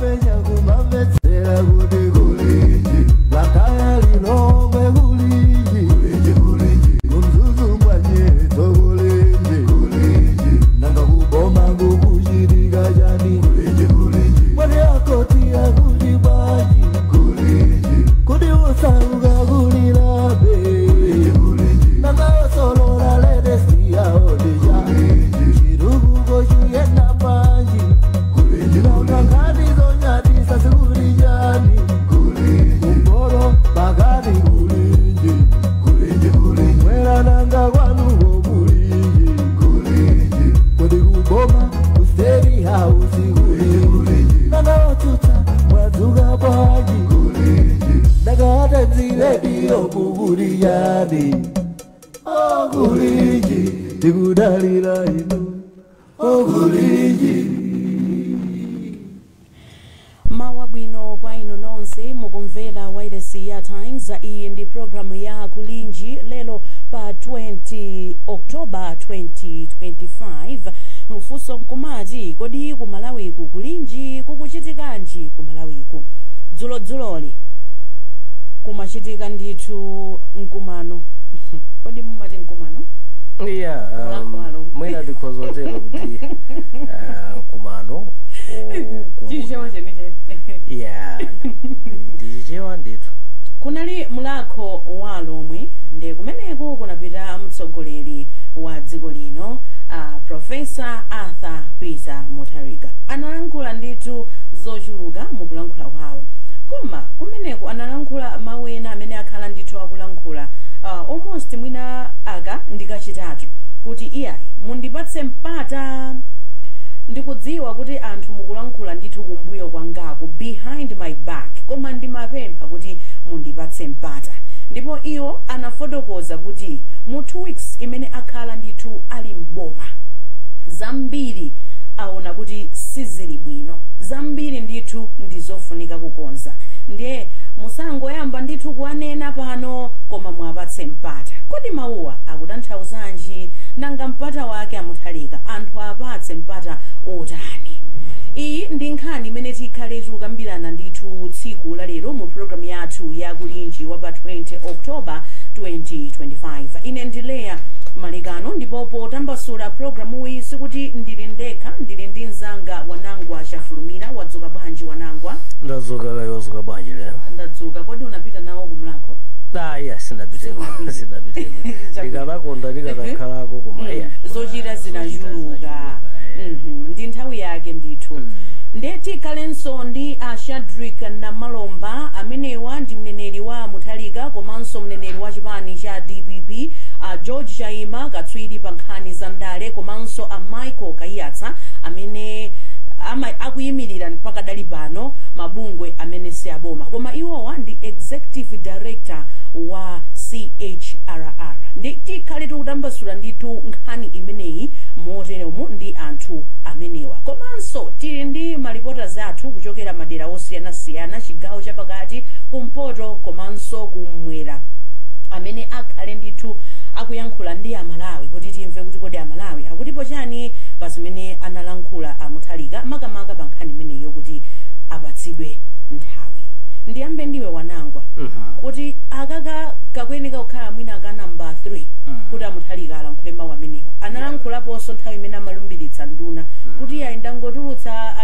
Penya kumamvetsera kuti kulinji, Blantyre, Lilongwe kulinji, kuMzuzu mwanyetso kulinji, nanga kuboma kukuchitika chani? Mwati akoti akuti bwanji? Kuti usauka kulilabe, nanga osolola latest yaodija, chitukuko chiyenda bwanji? Nanga nkhani zonyadisa zikuti chani? Kumpoto, pakati kulinji, mwera nanga kwanuko kulinji? Kodi kuboma ku State House kulinji? Nanga otsutsa mwadzuka bwanji? Nanga Radio kukuti chani? Okulinji, tikudalira inu, okulinji. Mawa bwino kwa inu nonse mukumvera wailesi ya Times. Iyi ndi programu ya Kulinji, lero pa 20 October 2025. Mfunso nkumati, kodi ku Malawiku kulinji? Kukuchitikanji ku Malawiku? Dzulodzuloli kumachitika ndithu mkumano. Kodi mumati mkumano? Yeah. Mulakho alo. Mwina tikhozotero kuti mkumano. Chichewa chenicheni. Yeah, ndichichewa ndithu. Kunali Mulakho wa Lomwe, ndi kumeneku kunapita mtsogoleri wa dziko lino, Professor Arthur Peter Mutharika. Analankhula ndithu zochuluka mukulankhula kwawo, koma kumeneku analankhula mawu ena amene akhala ndithu akulankhula almost mwina aka ndikachitatu, kuti iyayi, mundipatse mpata, ndikudziwa kuti anthu mukulankhula ndithu kumbuyo kwangaku, behind my back, koma ndimapempha kuti mundipatse mpata. Ndipo iwo anafotokoza kuti mu 2 weeks imene akhala ndithu ali mboma, zambiri aona kuti sizili bwino, zambiri ndithu ndizofunika kukonza, ndiye musangoyamba ndithu kuwanena pano, koma mwapatse mpata. Kodi mawuwa akutanthauzanji? Nanga mpata wake aMutharika anthu apatse mpata otani? Iyi ndi nkhani imene tikhale tikukambirana ndithu tsiku la lero mu programu yathu ya Kulinji wa pa 20 October 2025. Ine ndileya Malekano, ndipo potambasula programuyi sikuti ndili ndekha, ndili ndi mzanga Wanangwa Chafulumira. Wadzuka bwanji, Wanangwa? Ndadzuka kayi. Wadzuka bwanji lero? Ndadzuka. Kodi unapita nawo kumulakho? Ah, iya, sinapiteko. Sinapite. Sinapiteko. Ndikanakonda ndikanakhalako, koma iya. Zochita zinachuluka. Ndi nthawi yake ndithu. Nde tikhalenso ndi a Shadrick Namalomba. Amenewa ndi mneneri wa Mutharika komanso mneneri wa chipani cha DPP, a George Chaima, katswiri pa nkhani za ndale, komanso a Michael Kaiyatsa amene akuyimirira pakadali pano mabungwe amene si aboma, koma iwowa ndi executive director wa CHRR. Ndi tikhale tikutambasula ndithu nkhani imeneyi moteremu ndi anthu amenewa. Komanso tili ndi malipota athu kuchokera madera osiyanasiyana, chigawo chapakati, kumpoto komanso kummwera, amene akhale ndithu akuyankhula ndi Amalawi kuti timve kuti kodi Amalawi akutipo chani pa zimene analankhula aMutharika, makamaka pa nkhani imeneyi yokuti apatsidwe nthawi. Ndiyambe ndiwe, Wanangwa, kuti akaka kakuyeneka kukhala mwina ka namba 3 kuti aMutharika alankhule mawu amenewa. Analankhulaponso nthawi imene amalumbiritsa nduna kuti ayi, ndangotulutsa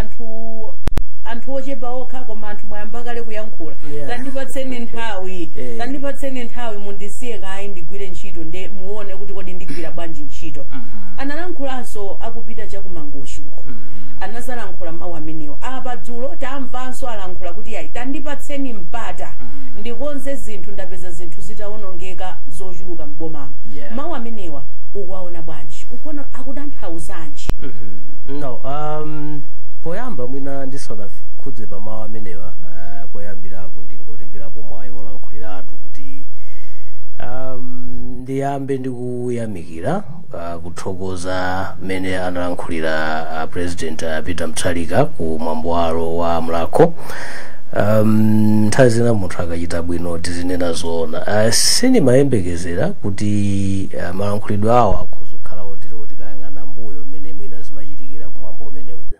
anthu ochepa okha, koma anthu mwayamba kale kuyankhula. Tandipatseni nthawi. Tandipatseni nthawi, mundisiye kayi ndigwire ntchito, nde muone kuti kodi ndigwira bwanji ntchito. Analankhulanso akupita chakuMangochi uko, anazalankhula mawu amenewa. Apa dzulo tamvanso alankhula kuti ayi, tandipatseni mpata ndikonze zinthu, ndapeza zinthu zitawonongeka zochuluka mbomamo. Mawu amenewa ukuwaona bwanji? Ukuona akutanthauzanji? No, poyamba mwina ndisanakhudze pa mawu amenewa, koyambirako ndingotengerapo mwayi wolankhuliratu kuti ndiyambe ndikuyamikira, kuthokoza mmene analankhulira President Peter Mutharika ku mwambo wawo wa Mulakho. Nthawi zina munthu akachita bwino tizinena zoona. Sindimayembekezera kuti malankhulidwe awo akhoza kukhala otero tikayang'ana mbuyo mmene mwina zimachitikira kumwambo umene uja.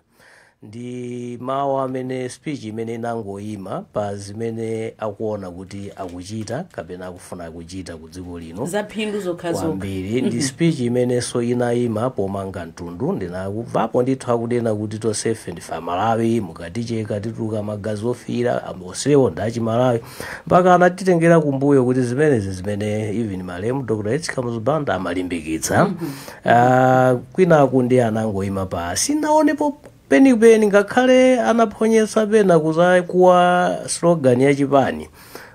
Ndi mawu amene, speech imene inangoyima pa zimene akuona kuti akuchita kapena akufuna kuchita ku dziko lino. Za phindu zokhazokha. Kwambiri. Ndi speech imenenso inayima pomanga mtundu. Ndinakubvapo ndithu akunena kuti tonsefe ndife Amalawi, mukaticheka tituluka magazi ofira, onsewo ndi Achimalawi, mpaka anatitengera kumbuyo kuti zimenezi zimene even malemu Dr. H Kamuzu Banda amalimbikitsa. Kwinaku ndi anangoyima pa, sinaonepo penipeni ngakhale anaphonyetsa pena kuza kuwa slogan ya chipani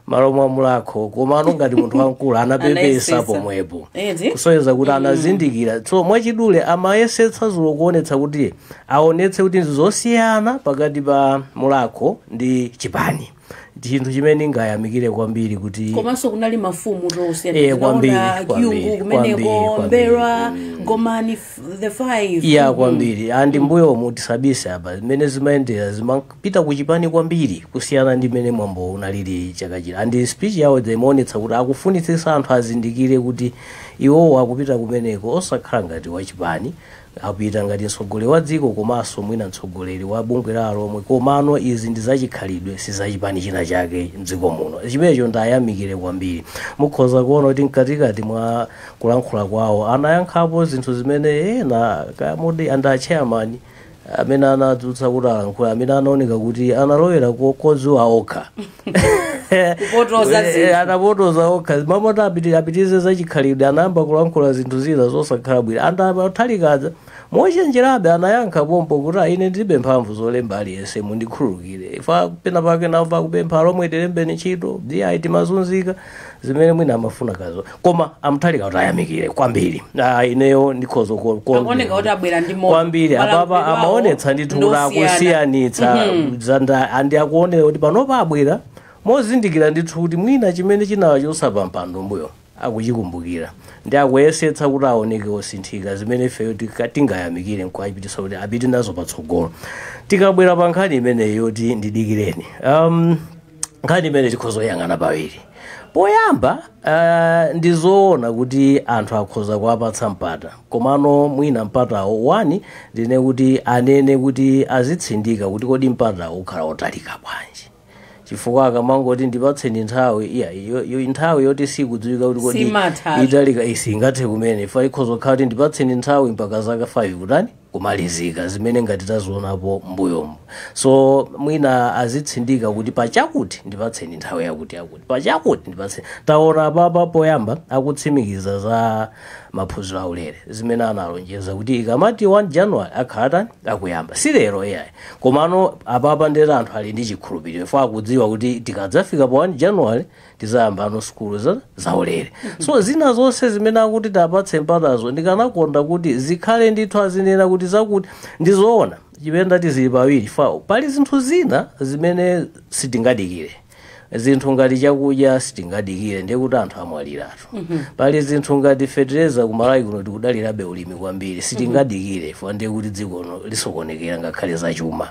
malo mwa Mulakho, koma ngati munthu wamkulu anapepesa Anayesesa. pomwepo, Eti? kusonyeza kuti anazindikira. So mwachidule amayesetsa zulo kuonetsa kuti aonetse kuti zosiyana pakati pa Mulakho ndi chipani, chinthu chimene ngayamikire kwambiri kuti Komanso kunali mafumu tosiyana. Kwambiri, kwambiri, Kyungu kumeneko, kwambiri, Mbelwa, Gomani the five. Iya, kwambiri. Andi mbuyomu, tisabise apa, zimene zimayendera zimapita kuchipani kwambiri kusiyana ndi mmene mwambo unalili chaka chino. Andi speech yawo imaonetsa kuti akufunitsitsa anthu azindikire kuti iwowo akupita kumeneko osakhala ngati wachipani, akupita ngati mtsogoleri wa dziko komanso mwina mtsogoleri wa bungwe la Alomwe, komano izi ndi zachikhalidwe, si zachipani china chake mdziko muno. Chimenecho ndayamikire kwambiri. Mukhoza kuona kuti mkatikati mwa kulankhula kwawo anayankhapo zinthu zimene ena kamudi and a chairman amene anadzutsa kuti alankhula, amene anaoneka kuti analowera kodziwa okha. Kupotoza zinthu. Anapotoza okha mamoti apitirize zachikhalidwe, anayamba kulankhula zinthu zina zosakhala bwino. Anthu athalikadza mochenjerabe anayankha pompo kuti, "Ah, ine ndilibe mphamvu zolemba aliyense, mundikhululukire." Ifa pena pake namva kupempha Alomwe tilembeni ntchito, diayi timazunzika, zimene mwina amafuna kazo. Koma amthalika kuti ayamikire kwambiri. Ah, ineyo ndikhoza Akuoneka kuti abwera ndi moto. kwambiri apapa. Malankhulidwe awo Amaonetsa ndithu kuti ndosiyana. akusiyanitsa zanda andi akuonera kuti panopa abwera mozindikira ndithu kuti mwina chimene chinawachosa pa mpando mbuyo akuchikumbukira, ndi akuyesetsa kuti aoneke osinthika, zimene ifeyo tingayamikire nkuachitisa kuti apite nazo patsogolo. Tikabwera pa nkhani imeneyi yoti ndidikireni, nkhani imene tikhoza kuyang'ana pawiri. Poyamba, ndizoona kuti anthu akhoza kuwapatsa mpata, komano mwina mpatawo wani ndine kuti anene kuti azitsindika kuti kodi mpatawo ukhala otalika bwanji, chifukwa akamangoti ndipatseni nthawi, iya nthawi yoti sikudziwika kuti kodi Simatha. italika isingathe kumene ifa ikhoza kukhala kuti ndipatseni nthawi mpaka zaka 5 kutani kumalizika, zimene ngati tazionapo mbuyomu. So mwina azitsindika kuti pachakuti ndipatseni nthawi yakuti yakuti, pachakuti ndipatseni. Taona papa poyamba akutsimikiza za maphunziro aulere zimene analonjeza kuti ikamati 1 January akhala tani akuyamba, si lero iyayi. Komano apapa ndera anthu ali ndi chikhulupiriro fo akudziwa kuti tikadzafika pa 1 January tizayambano sukulu zaulere. So zina zonse zimene akuti tapatse mpatazo, ndikanakonda kuti zikhale ndithu azinena kuti zakuti ndizoona. Chimene ndati zili pawiri, fa pali zinthu zina zimene sitingadikire, zinthu ngati chakudya sitingadikire, ndiye kuti anthu amwaliratu. Pali zinthu ngati fetereza, kumalawi kuno tikudalirabe ulimi kwambiri, sitingadikire fa ndiye kuti dziko lisokonekera ngakhale zachuma.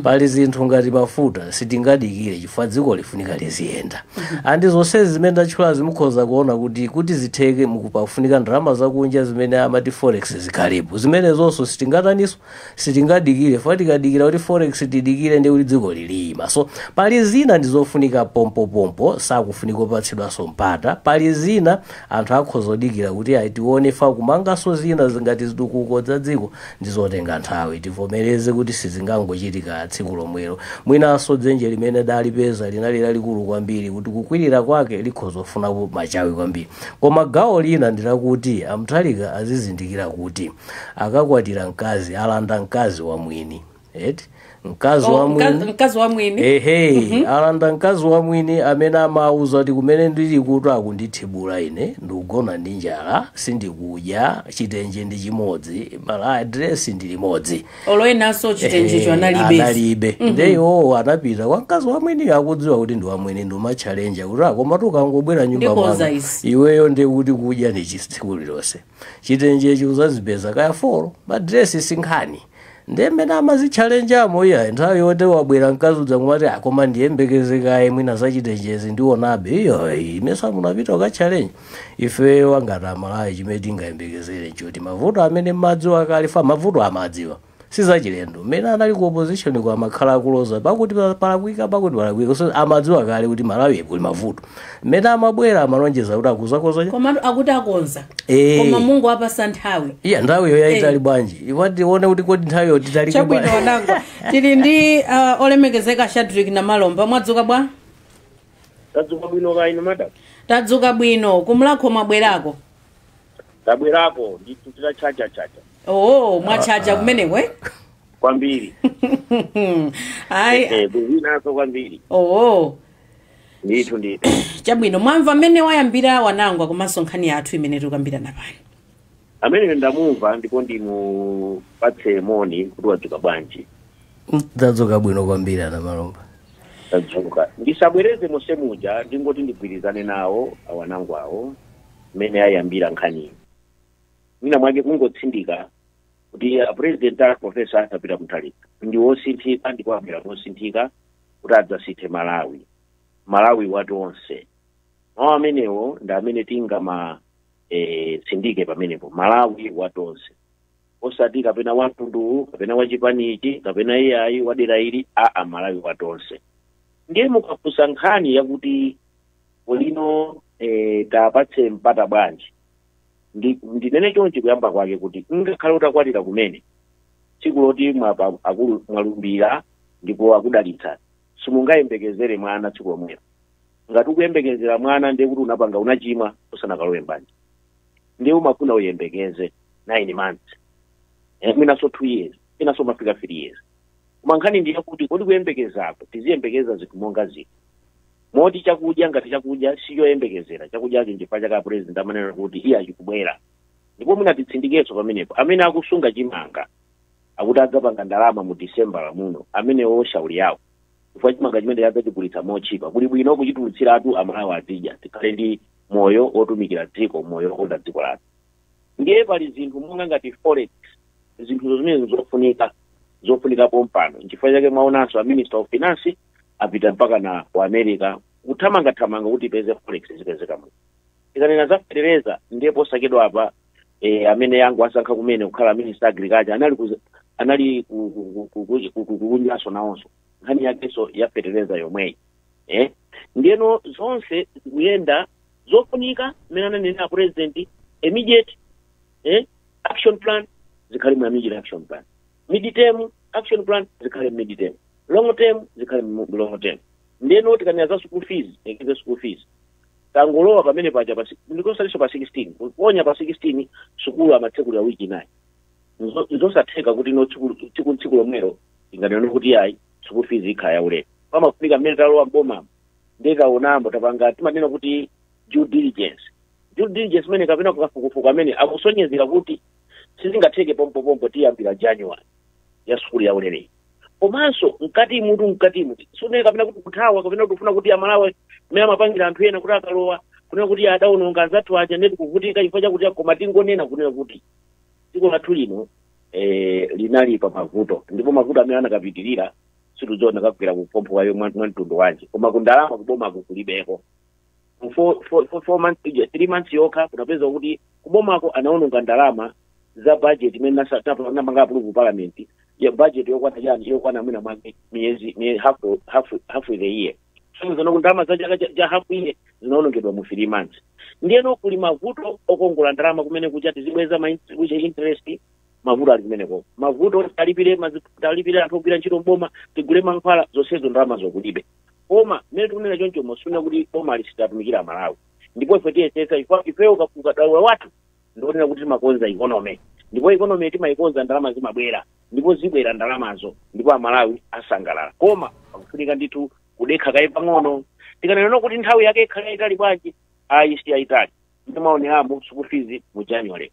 Pali zinthu ngati mafuta, sitingadikire chifukwa dziko lifunika liziyenda. Andi zonsezi zimene ndatchula zimukhoza kuona kuti zitheke mukupafunika ndalama zakunja zimene amati forex zikhalepo, zimene zonso sitingataniso, sitingadikire fa tikadikira kuti forex tidikire ndiye kuti dziko liliyima. So pali zina ndizofunika pompopompo, sakufunika kupatsidwanso mpata. Pali zina anthu akhoza kudikira kuti ayi tione, fa kumanganso zina zingati zitukuko za dziko ndizotenga nthawi, tivomereze kuti sizingangochitika tsiku lomwelo. Mwinanso dzenje limene dalipeza linali lalikulu kwambiri kuti kukwirira kwake likhoza kufunapo machawi kwambiri. Koma gawo lina ndilakuti amthalika azizindikira kuti akakwatira mkazi alanda mkazi wa mwini, eti mkazi Oh, wa mwini. Mkazi wa mwini. Ehe, alanda mkazi wa mwini amene amauza kuti kumene ndili kuti akundithibula, ine ndikugona ndi njala, sindikudya, chitenje ndi chimodzi, mala dress ndi limodzi. Oloyenanso chitenjecho Ehe, analibe. Analibe. Nde iwowo anapita kwa mkazi wa mwiniyo akudziwa kuti ndi wamwini, ndi umatchalenja kuti koma tukangobwera nyumba Ndikonza mwanga izi. iweyo ndi kuti kudya ndi tsiku lilonse, chitenjechi uzazipeza kaya folo, madresi sinkhani. Ndi mmene amazitchalenjamo iya nthawi yote wabwera mkazi udza kumati, "Ah, koma ndiyembekezekaye mwina zachitenjezi ndionabe." Iyo imesa munapita ukatchalenja. Ifeyo angati Amalawi chimene tingayembekezere nchoti mavuto amene mmadziwa kale, fa mavuto amadziwa. Sizachilendo. Mmene anali ku opposition kwa amakhala akuloza pakuti palakwika, pakuti palakwika. So amadziwa kale kuti Malawi kuli mavuto. Mmene amabwera amalonjeza kuti akuzakoza. Koma akuti akonza. Koma Mungu apasa nthawi. Iya, nthawiyo yayitali bwanji? Iwati tione kuti kodi nthawiyo titalike. Chabwino, wanango, tili ndi olemekezeka Shadrick Namalomba. Mwadzuka bwa? Tadzuka bwino, kaino madam? Tadzuka bwino. Kumulakho mwabwerako? Tabwerako ndithu, titachacha chacha. Oo, mwachacha kumeneko, eh? Kwambiri. Ayi. Kuzinaso kwambiri. Oo. Ndithu ndithu. Chabwino, mwamva mmene wayambira wanangwa komanso nkhani yathu imene tikukambirana pano? Amene ndamumva, ndipo ndimupatse moni kuti wadzuka bwanji. Tadzuka bwino kwambiri, ana Malomba. Tadzuka. Ndisabwereze monse muja, ndingoti ndigwirizane nawo awanangu awo mmene ayambira nkhaniyi. Mwina mwake kungotsindika kuti a president a Professor Arthur Peter Mutharika ndi wosinthika, ndipo abwera mosinthika kuti adzasinthe Malawi, Malawi wati onse. Mawu amenewo ndi amene tingama tsindike pamenepo: Malawi wati onse, osati kapena wamtunduwu, kapena wachipanichi, kapena iyayi wadera ili. Aa, Malawi wati onse. Ndiye mukafunsa nkhani yakuti polino tapatse mpata bwanji, ndinene chonchi kuyamba kwake kuti ngakhale utakwatira kumene, tsiku loti mwapa akulu mwalumbira ndipo akudalitsa, simungayembekezere mwana tsiku lomwelo. Ngati ukuyembekezera mwana, ndiye kuti unapanga unachimwa usanakalowe mbanja. Ndiye umafuna uyembekeze 9 months, mwinaso 2 years, mwinaso mafika 3 years. Koma nkhani ndiye kuti kodi kuyembekezako tiziyembekeza zinthu monga zinthu moti chakudya, ngati chakudya sichoyembekezera chakudyacho, nchifukwa chaka president amanena kuti iye achikubwera. Ndipo mwina titsindikenso pamenepo, amene akusunga chimanga akuti adzapanga ndalama mu December muno, amenewo shauri yawo, chifukwa chimanga chimene adzachigulitsa mochipa. Kuli bwino kuchitulutsiratu, Amalawi azidya, tikhale ndi moyo wotumikira dziko, moyo wokonda dziko lathu. Ndiye pali zinthu monga ngati forex, zinthuzo zimene zofunika, zofunika pompano. Nchifukwa chake mwaonanso a Minister of Finance apita mpaka na ku America kuthamangathamanga kuti ipeze forex, zipezeka muno. Tikanena za fetereza, ndiye posachedwa apa amene yangu asankha kumene kukhala Minister Agriculture anali kunjaso nawonso, nkhani yakenso ya fetereza yomweyi. Ndiyeno zonse zikuyenda zofunika mmene ananena president, immediate action plan zikhale mu immediate action plan, mid term action plan zikhale mid term, long term zikhale mu long term. Ndiyeno tikanena za school fees, ekeze school fees tangolowa pamene paja pa ndikosaliso pa 16, kuponya pa 16 sukulu amatsekulira wiki inayi. Nzosatheka kuti no tsiku lomwelo inganene kuti ayi, school fees ikhala yaulere. Pamafunika mmene talowa mbomamo, ndikaonambo tapanga timanena kuti due diligence. Due diligence imene kapena kukafukufuku amene akusonyezera kuti sizingatheke pompopompo, tiyambira January ya sukulu yaulere. Komanso mkati mutu mkatimu sunene kapena kuti kuthawa, kapena kuti kufuna kuti Amalawi mmene amapangira anthu ena kuti akalowa kunena kuti adawononga anzathu aja, ndeti kuvutika chifukwa chakuti. Koma tingonena kunena kuti dziko lathu lino linali pa mavuto, ndipo mavuto amene anakapitirira situdziona kagwera kuphompho kwayo mwa mtundu wanji. Koma kundalama kubomako kulibeko. Mu 4 months ija, 3 months yokha, kunapeza kuti kubomako anaononga ndalama za budget imene napanga approve parliament, ya budget yokwana chani, yokwana mwina mwake miyezi half the year. So zino ndalama za chaka cha half year zinaonongedwa mu 3 months. Ndiyeno kuli mavuto okongola ndalama kumene kucha tizibweza ma kucha interest, mavuto ali kumeneko, mavuto talipire talipire anthu ogwira ntchito mboma, tigule mankhwala, zonsezo ndalama zokulibe. Koma mmene tikunena choncho, mosuna kuti boma lisitatumikira Malawi, ndipo ife tiyesetsa. Ifeyo ukadaulo wathu ndionena kuti timakonza economy, ndipo economy timayikonza, ndalama zimabwera, ndipo zibwera ndalamazo, ndipo Amalawi asangalala. Koma pakufunika ndithu kudekha kaye pang'ono. Tikanena kuti nthawi yake ikhale yayitali bwanji, ayi, si yayitali. Ndimaoneramo school fees mu January,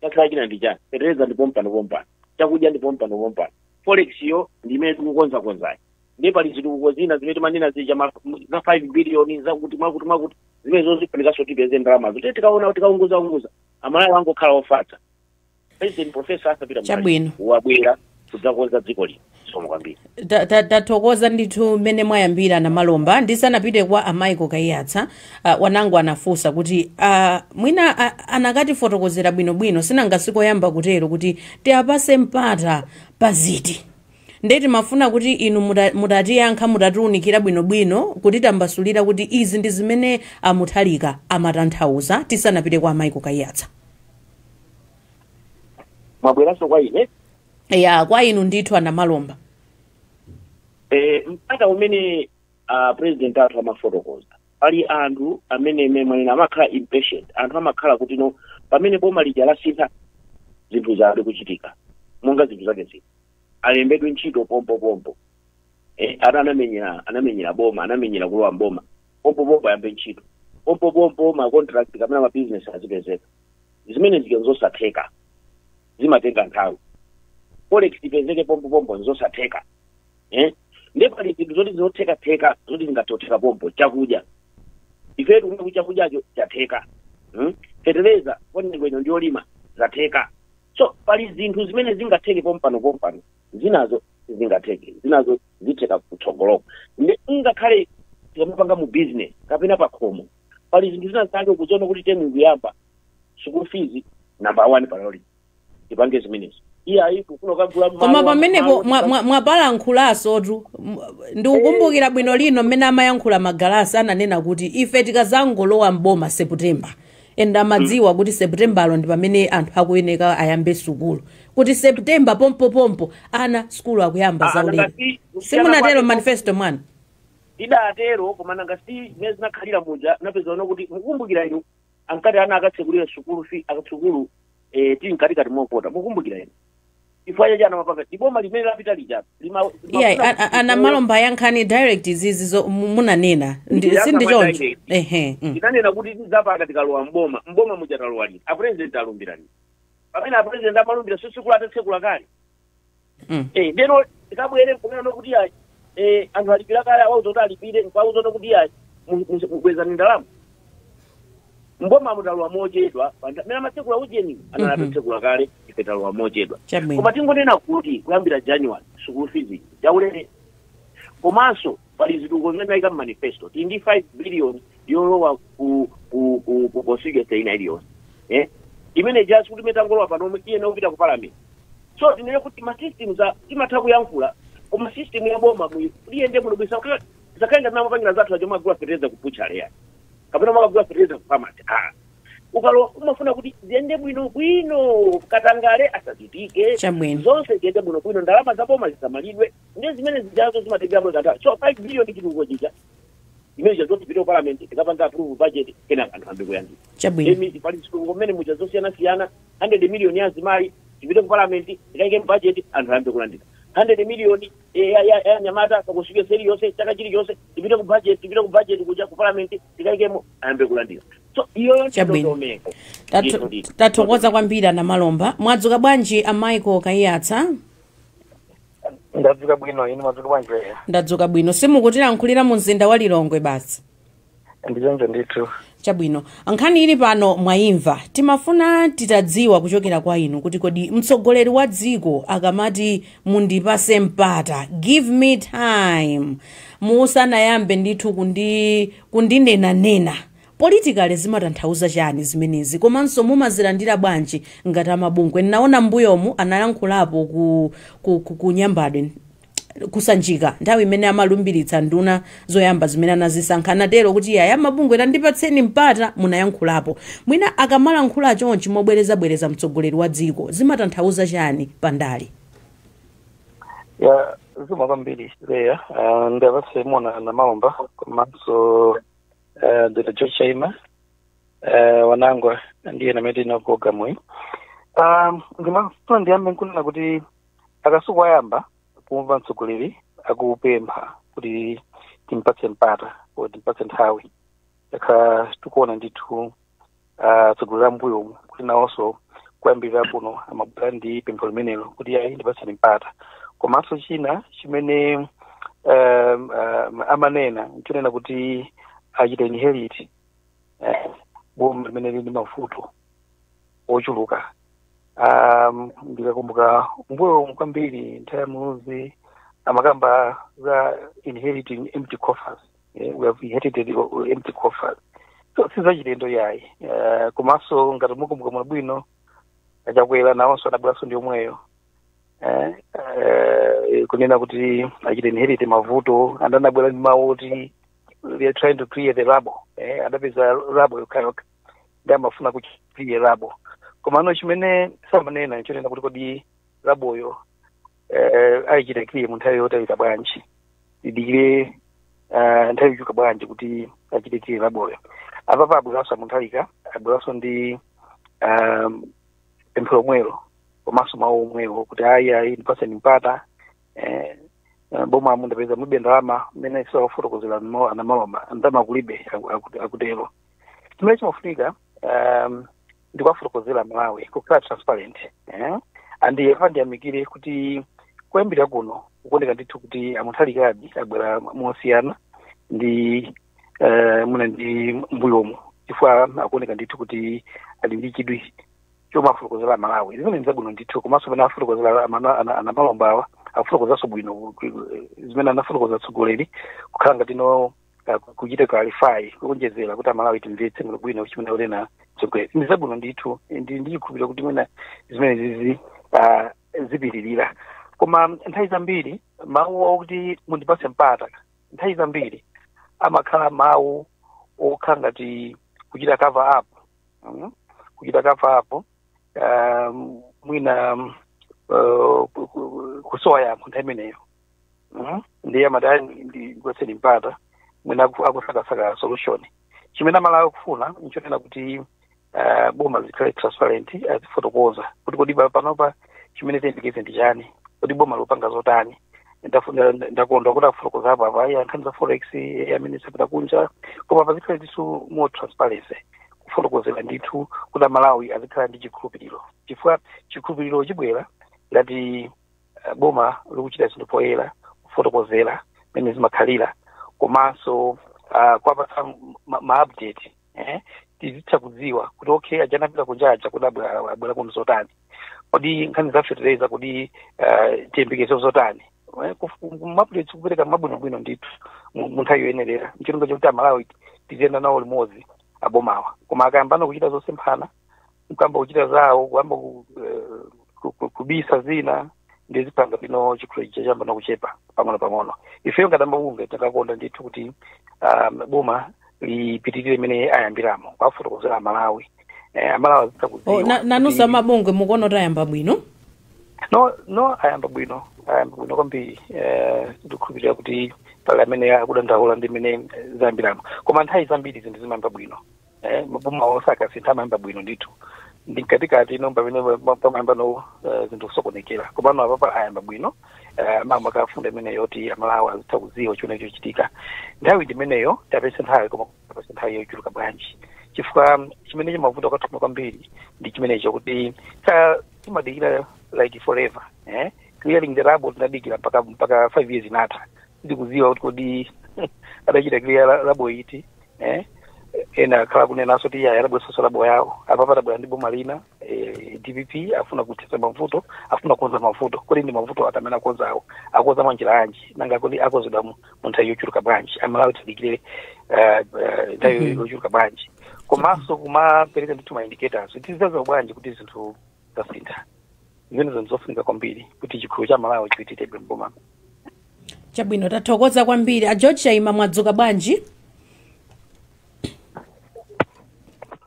chakhala china ndi chani, fetereza ndi pompano pompano, chakudya ndi pompano pompano, forex yo ndi imene tikukonzakonzayi. Ndiye pali zitukuko zina zimene timanena zija za 5 billion, zakuti mwakuti mwakuti, zimene zozifunikanso tipeze ndalamazo. Tiye tikaona, tikaunguzaunguza, Amalawi angokhala ofatsa. President Professor Arthur Peter Chabwino. wabwera kudzakonza dziko lino. Somo kwambiri. Tathokoza ndithu mmene mwayambira na Malomba. Ndisanapite kwa amaiko Kaiyatsa, wanangu anafunsa kuti mwina anakatifotokozera bwinobwino, sinangasikoyamba kutero kuti tiapase mpata paziti. Ndeti mafuna kuti inu mutatiyankha, mutatiunikira bwinobwino kuti tambasulira kuti izi ndi zimene amuthalika amatanthauza, tisanapite kwa amaiko Kaiyatsa. Mwabweranso kwa ine? Ya, kwa inu ndithu, ana Malomba. Mpata umene president athu amafotokoza, pali anthu amene mwenena amakhala impatient. Anthu amakhala kuti no, pamene boma lija lasintha, zinthu zabe kuchitika monga zinthu zake zili, alembedwe ntchito pompopompo. Ata anamenyera boma, anamenyera kulowa mboma, pompopompo ayambe ntchito pompopompo, ma contract kapena ma business azipezeka. Zimene zike nzosatheka, zimatenga nthawi. Forex ipezeke pompopompo nzosatheka. Ndiye pali zinthu zoti zothekatheka, zoti zingathe pompo. Chakudya, ifetu kumene kuti chakudyacho chatheka, Fetereza ponyengo ino ndiyolima, zatheka. So pali zinthu zimene zingatheke pompano pompano, zinazo zingatheke, zinazo zitheka kutsogoloko. Ndi ngakhale tikamapanga mu business kapena pa khomo, pali zinthu zina zake ukuziona kuti temu ikuyamba, school fees number one priority, tipange zimenezo. Iye ayi, kufuna kukagula Koma malo- pamenepo malo- mwapalankhulasotu. Ndikukumbukira bwino lino mmene amayankhula Magalasi, ananena kuti ife tikazangolowa mboma September, and amadziwa kuti Septembalo ndi pamene anthu akuyeneka ayambe sukulu, kuti September pompopompo ana sukulu akuyamba Ah, zaulere. nangasi- Simunatero manifesto mwanu? Idatero, koma nangasi zimene zinakhalira muja, napeza ono kuti mukumbukira inu ankati ana akatsekulira sukulu fi akasukulu, tili mkatikati mopota. Mukumbukira inu chifukwa chachi anamapanga iboma limene lapita lija Iya, ana Malomba, yankhani direct izizi munanena. Ndiyankha Sindi mwa choncho? direct. Ehe. Tinanena kuti tidzapanga tikalowa mboma. Mboma muja talowa liti? Apresident alumbira liti? Pamene apresident amalumbira, sukulu atatsekula kale. Ndeno tikabwere nkumene kuti ayi, anthu alipira kale, awauza kuti alipire, nkwauza kuti ayi, mukwezani ndalama. Mboma mutalowa mochedwa. Pamene amatsekula ujeni anali atatsekula kale, ife talowa mochedwa. Koma tingonena kuti kuyambira January school fees yaulere, komanso pali zitukuko zimene ayika mmanifesto. Tili ndi 5 billion yolowa ku constituency ina iliyonse, imene just kuti metangolowa panomwe iyena kupita ku parliament. So tinene kuti ma systems timatha kuyankhula, koma system ya boma liyende muno bwisa zakhale ngati mapangira zathu acho, magula fetereza ku butchery yani kapena makagula fetereza ku pharmacy. Ah, ukalo umafuna kuti ziyende bwino bwino, katangale asachitike. Zonse ziyende bwino bwino, ndalama za boma zisamalidwe. Ndiye zimene zijazo zimatengera kanthawi. So 5 billion chitukuko chija imene chazoti tipite ku parliament, tikapanga approve budget, kenaka anthu ambe kuyandika. Emi pali zitukuko mmene muja zosiyanasiyana. 100 million ya azimayi, tipite ku parliament, tikaike budget, anthu ayambe kulandira. 100 million ya nyamata pakusvike seri yonse chaka chilichonse, tipite ku budget, tipite ku budget kuja ku parliament, tikaikemo, ayambe kulandira. So iyoyo ndondomeko. Ndithu. Tathokoza kwambiri, ana Malomba. Mwadzuka bwanji, a Michael Kaiyatsa? Ndadzuka bwino, inu mwadzuka bwanji? Ndadzuka bwino. Simukutilankhulira mu mzinda wa Lilongwe basi? Ndichoncho ndithu. Chabwino. Nkhani ili pano mwayimva. Timafuna titadziwa kuchokera kwa inu kuti kodi mtsogoleri wa dziko akamati mundipase mpata, give me time, musanayambe ndithu kundinenanena politically, zimatanthauza chani zimenezi? Komanso mumazilandira bwanji ngati amabungwe? Naona mbuyomu analankhulapo ku Nyambadwe, kusanjika, nthawi imene amalumbiritsa nduna zoyamba zimene anazisankha, anatero kuti yaya, mabungwe tandipatseni mpata. Munayankhulapo. Mwina akamalankhula chonchi mobwerezabwereza mtsogoleri wa dziko, zimatanthauza chani pandali? Ya, zikomo kwambiri leya. Ndapatse mona na Malomba komanso Dr George Chaima, wanangwa ndiye namene tili program iyi. Ndimafuna ndiyambe nkunena kuti akasuku ayamba kumva mtsogoleri akupempha kuti timpatse mpata, kuti timpatse nthawi, takhala tikuona ndithu atsogoleri ambuyo kuti nawonso kuyambirira kuno amabwera ndi pempho limenelo kuti ayi, ndipatseni mpata. Komanso china chimene amanena nchonena kuti achita inherit boma limene lili ndi mavuto ochuluka. Ndikakumbuka mbuyo kwambiri, nthawi ya Muluzi Amakamba za inheriting empty coffers. We have inherited empty coffers, so sizachilendo yayi. Komanso ngati mukumbuka muno bwino, Achakwera nawonso anabweranso ndi omweyo, kunena kuti achita inherit mavuto, and anabwera ndi mawu oti we are trying to clear the rubble. Adapeza rubble yokhayokha, ndi amafuna ku clear rubble. Komano chimene samanena nchonena kuti kodi rubbleyo ayichita clear mu nthawi yotalika bwanji, idikire nthawi yochuluka bwanji kuti achite clear rubbleyo. Apapa abweranso aMutharika, abweranso ndi pempho lomwelo komanso mawu omwewo kuti ayi, ayi, ndipaseni mpata, boma mundapeza mulibe ndalama. Mmene siwakufotokozera anamalomba, ndalama kulibe, akutero. Chimene chimafunika ndikuwafotokozera Malawi, kukhala transparent. And apa ndiyamikire kuti kuyambira kuno kukuoneka ndithu kuti aMutharikadi abwera mosiyana ndi muna ndi mbuyomo, chifukwa akuoneka ndithu kuti ali ndi chidwi chomafotokozera Malawi. Zimene ndizabwino ndithu. Komanso pamene afotokozera anamalombawa, afotokozanso bwino zimene anafotokoza atsogoleri, kukhala ngati no kuchita clarify, kuonjezera kuti Amalawi timvetse bwino bwino chimene akunena mtsogoleri. Ndizabwino ndithu. Ndi chikhulupiriro kuti mwina zimene zizi zipitirira. Koma nthawi zambiri mawu okuti mundipase mpata, nthawi zambiri amakhala mawu okhala ngati kuchita cover up, Kuchita cover up, mwina kusowa yankho nthawi imeneyo. Ndiye amati ndipaseni mpata, mwina akusakasaka solution. Chimene Amalawi akufuna nchonena kuti boma zikhale transparent, azifotokoza kuti kodi panopa chimene tiyembekeze ndi chani, kodi boma lupanga zotani. Ndakondwa kuti afotokoza apo apa iya nkhani za forex, amene sapita kunja, koma pazikhale ndithu more transparency, kufotokozera ndithu kuti Amalawi azikhala ndi chikhulupiriro, chifukwa chikhulupiriro chibwera ngati boma likuchita zinthu poyera, kufotokozera mmene zimakhalira, komanso kuwapatsa ma update, tizitha kudziwa kuti okay, aja anapita kunjaja kuti abwera kuno zotani, kodi nkhani za fertilizer, kodi tiyembekezo zotani. Ma updates kupereka mabwinobwino ndithu mu nthawi yoyenerera, nchilongo chokuti Amalawi tiziyenda nawo limodzi abomawa. Koma akayambana kuchita zosemphana, kuyamba kuchita zawo, kuyamba kubisa zina, ndizipanga bwino, chikhulupiriro chayamba kuchepa pang'ono pang'ono. Ifeyo ngati amabungwe takakonda ndithu kuti boma lipitirire imene ayambiramo kwafotokozera Amalawi, Amalawi azitha Oh, kudziwa nanunso amabungwe mukuona kuti ayamba bwino? No, ayamba bwino, ayamba bwino kwambiri. Ndikukhulupirira kuti pali amene akudandaula ndi imene zayambiramo, koma nthawi zambiri zinthu zimayamba bwino. Maboma onse akasintha amayamba bwino ndithu, ndi mkatikati ino pamene pamayamba no zinthu kusokonekera. Komano apapa ayamba bwino, mama akafunda imene yoti Amalawi azitha kudziwa chimene chochitika nthawi ndimeneyo. Tapese nthawi, koma tapese nthawi yochuluka bwanji? Chifukwa chimene chimavuta kwathuma kwambiri ndi chimenecho, kuti timadikira like forever. Clearing the rubble tinadikira mpaka 5 years inatha, sitikudziwa kuti kodi adachita clear rubble iti. Ena akhala kunenanso kuti iya adabweresanso rubble yawo. Apa patabwera ndi boma lina, DPP, afuna kuthetsa mavuto, afuna kukonza mavuto. Kodi ndi mavuto ati amene akonzawo? Akonza mwanjira yanji? Nanga kodi akonzedwa mu nthawi yochuluka bwanji? Amalawi tidikire nthawi yochuluka bwanji? Komanso kumapereka ndithu ma indicators, tizidziwa bwanji kuti zinthu zasintha? Zimene zinthu zofunika kwambiri kuti chikhulupiriro cha Malawi chipitirebe mboma. Chabwino, tathokoza kwambiri. A George Chaima, mwadzuka bwanji?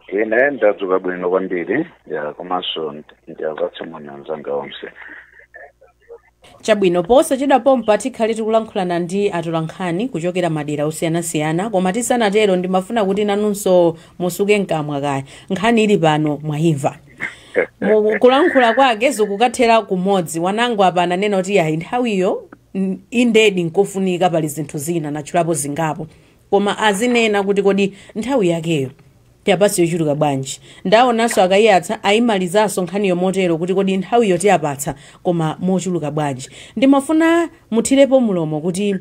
Ine ndadzuka bwino kwambiri ya, komanso ndiyapatse moni anzanga onse. Chabwino, posachedwa pompa tikhale tikulankhulana ndi atolankhani kuchokera madera osiyanasiyana, koma tisanatero ndimafuna kuti nanunso musuke mkamwa kaya. Nkhani ili pano mwayimva. Kulankhula kwake zikukathera kumodzi. Wanango apa ananena kuti yayi, nthawiyo indedi nkofunika, pali zinthu zina natchulapo zingapo, koma azinena kuti kodi nthawi yakeyo tiyapatse yochuluka bwanji? Ndaonanso akayiyatsa ayimalizanso nkhaniyo motero kuti kodi nthawiyo tiyapatsa koma mochuluka bwanji? Ndimafuna muthirepo mulomo kuti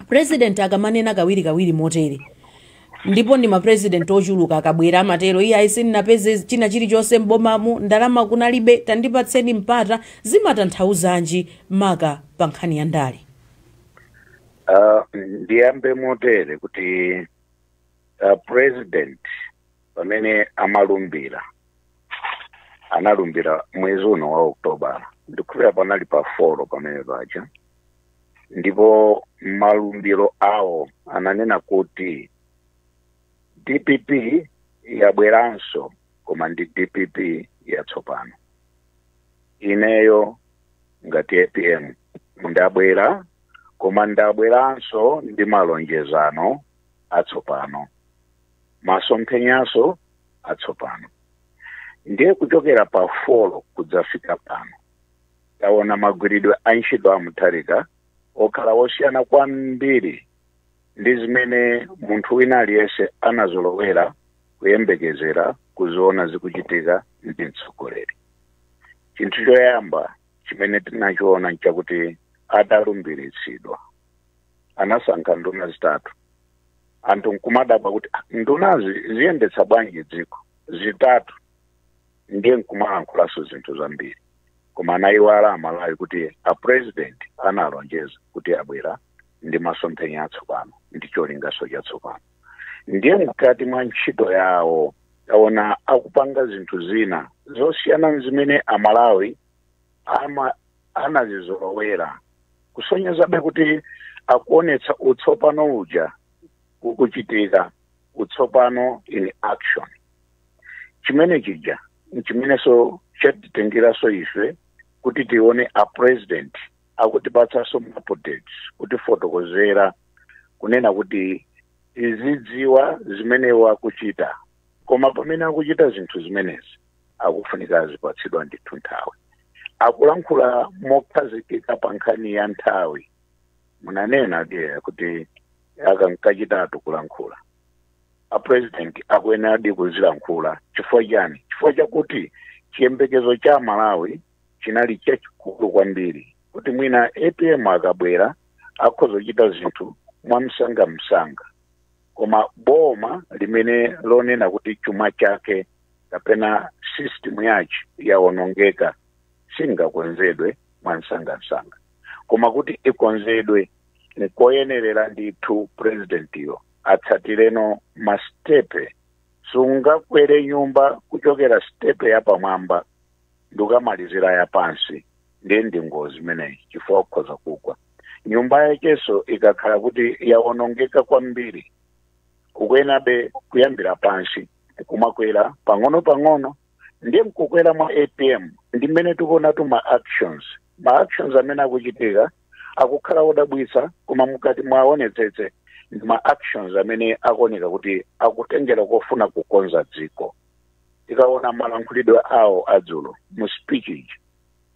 president akamanena kawirikawiri motere, ndipo ndi mapresident ochuluka akabwera amatero, iye ayi, sindinapeze china chilichonse m'bomamu, ndalama kunalibe, tandipatseni mpata, zimatanthauzanji maka pa nkhani ya ndale? Ndiyambe motere kuti president pamene amalumbira, analumbira mwezi uno wa Oktoba, ndikhulupirira panali pa 4 pamene paja, ndipo malumbiro awo ananena kuti DPP yabweranso, koma ndi DPP yatsopano. Ineyo ngati APM ndabwera, koma ndabweranso ndi malonjezano atsopano, masomphenyaso atsopano. Ndiye kuchokera pa 4 kudzafika pano, taona magwiridwe a ntchito a Mutharika okhala osiyana kwambiri ndi zimene munthu wina aliyense anazolowera kuyembekezera kuziona zikuchitika ndi mtsogoleri. Chinthu choyamba chimene tinachiona nchakuti atalumbiritsidwa anasankha nduna zitatu. Anthu nkumadabwa kuti, "Ah, ndunazi ziyendetsa bwanji dziko zitatu?" Ndiye nkumalankhulaso zinthu zambiri, koma anayiwala Amalawi kuti a president analonjeza kuti abwera ndi masomphenya atsopano ndi cholingaso chatsopano. Ndiye mkati mwa ntchito yawo taona akupanga zinthu zina zosiyana zimene Amalawi ama anazizolowera, kusonyezabe kuti akuonetsa utsopano uja ukuchitika, utsopano in action. Chimene chija chimenenso chatitengeranso ife kuti tione a president akutipatsanso updates, kutifotokozera, kunena kuti tizidziwa zimene wakuchita. Koma pamene akuchita zinthu zimenezi, akufunika azipatsidwa ndithu nthawi. Akulankhula mokhazikika pa nkhani ya nthawi. Munanena ndiye kuti akankachitatu kulankhula, a president akuyenera kuzilankhula. Chifukwa chani? Chifukwa chakuti chiyembekezo cha Malawi chinali chachikulu kwambiri kuti mwina APM akabwera akhoza kuchita zinthu mwamsangamsanga. Koma boma limene lonena kuti chuma chake kapena system yache yawonongeka singakonzedwe mwamsangamsanga. Koma kuti ikonzedwe, nkoyenerera ndithu presidentiyo atsatireno mastepe. Sungakwere nyumba kuchokera stepe yapamwamba ndikamalizira yapansi, ndiye ndi ngozi imeneyi, chifukwa kukhoza kugwa. Nyumba yakenso ikakhala kuti yawonongeka kwambiri, ukuyenabe kuyambira pansi kumakwera pang'ono pang'ono. Ndiye mkukwera mwa APM ndi mmene tikuonatu ma actions, ma actions amene akuchitika akukhala odabwitsa, koma mukati mwaonetsetse ndi ma actions amene akuoneka kuti akutengera kofuna kukonza dziko. Tikaona malankhulidwe awo adzulo mu speech iji,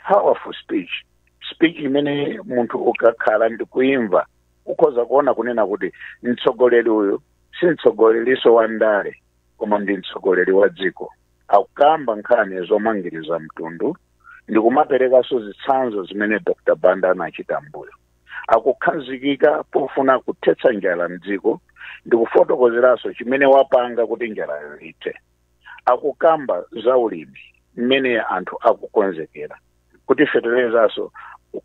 powerful speech, speech imene munthu ukakhala ndi kuimva ukhoza kuona kunena kuti mtsogoleri uyu si mtsogoleriso wa ndale, koma ndi mtsogoleri wa dziko. Akukamba nkhani zomangiriza mtundu ndikumaperekanso zitsanzo zimene Dr Banda anachita mbuyo. Akukhazikika pofuna kuthetsa njala mdziko, ndikufotokozeranso chimene wapanga kuti njalayo ithe. Akukamba za ulimi, mmene anthu akukonzekera kuti feterezanso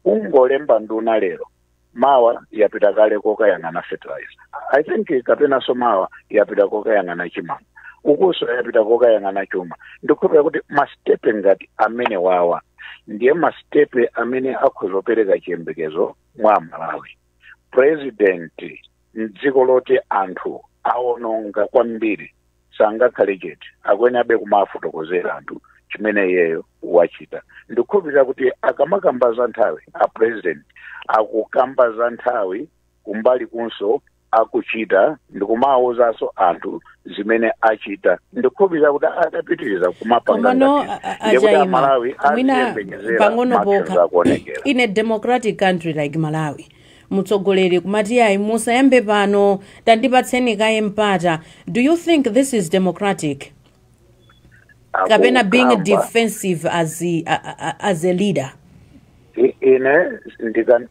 kungolemba nduna lero, mawa yapita kale kokayang'ana fertilizer, I think, kapenanso mawa yapita kokayang'ana chimanga, ukuso yapita kokayang'ana chuma. Ndikukhulupirira kuti mastepe ngati amene wawa ndiye mastepe amene akhoza kupereka chiyembekezo mwa Malawi. President mdziko loti anthu awononga kwambiri sangakhale chete, akuyenabe kumafotokozera anthu chimene iyeyo wachita. Ndikukhulupirira kuti akamakamba za nthawi, a president akukamba za nthawi kumbali kunso akuchita, ndikumawuzanso anthu zimene achita. Ndikukhulupirira kuti atapitiriza kumapanga Komano ngati ndiye kuti a Chaima, Amalawi mwina aziyembekezera pang'ono ma-actions pokha akuonekera. In a democratic country like Malawi, mtsogoleri kumati, "Ayi, musayambe pano, tandipatseni kaye mpata," do you think this is democratic kapena being Akukamba defensive as a leader? Ine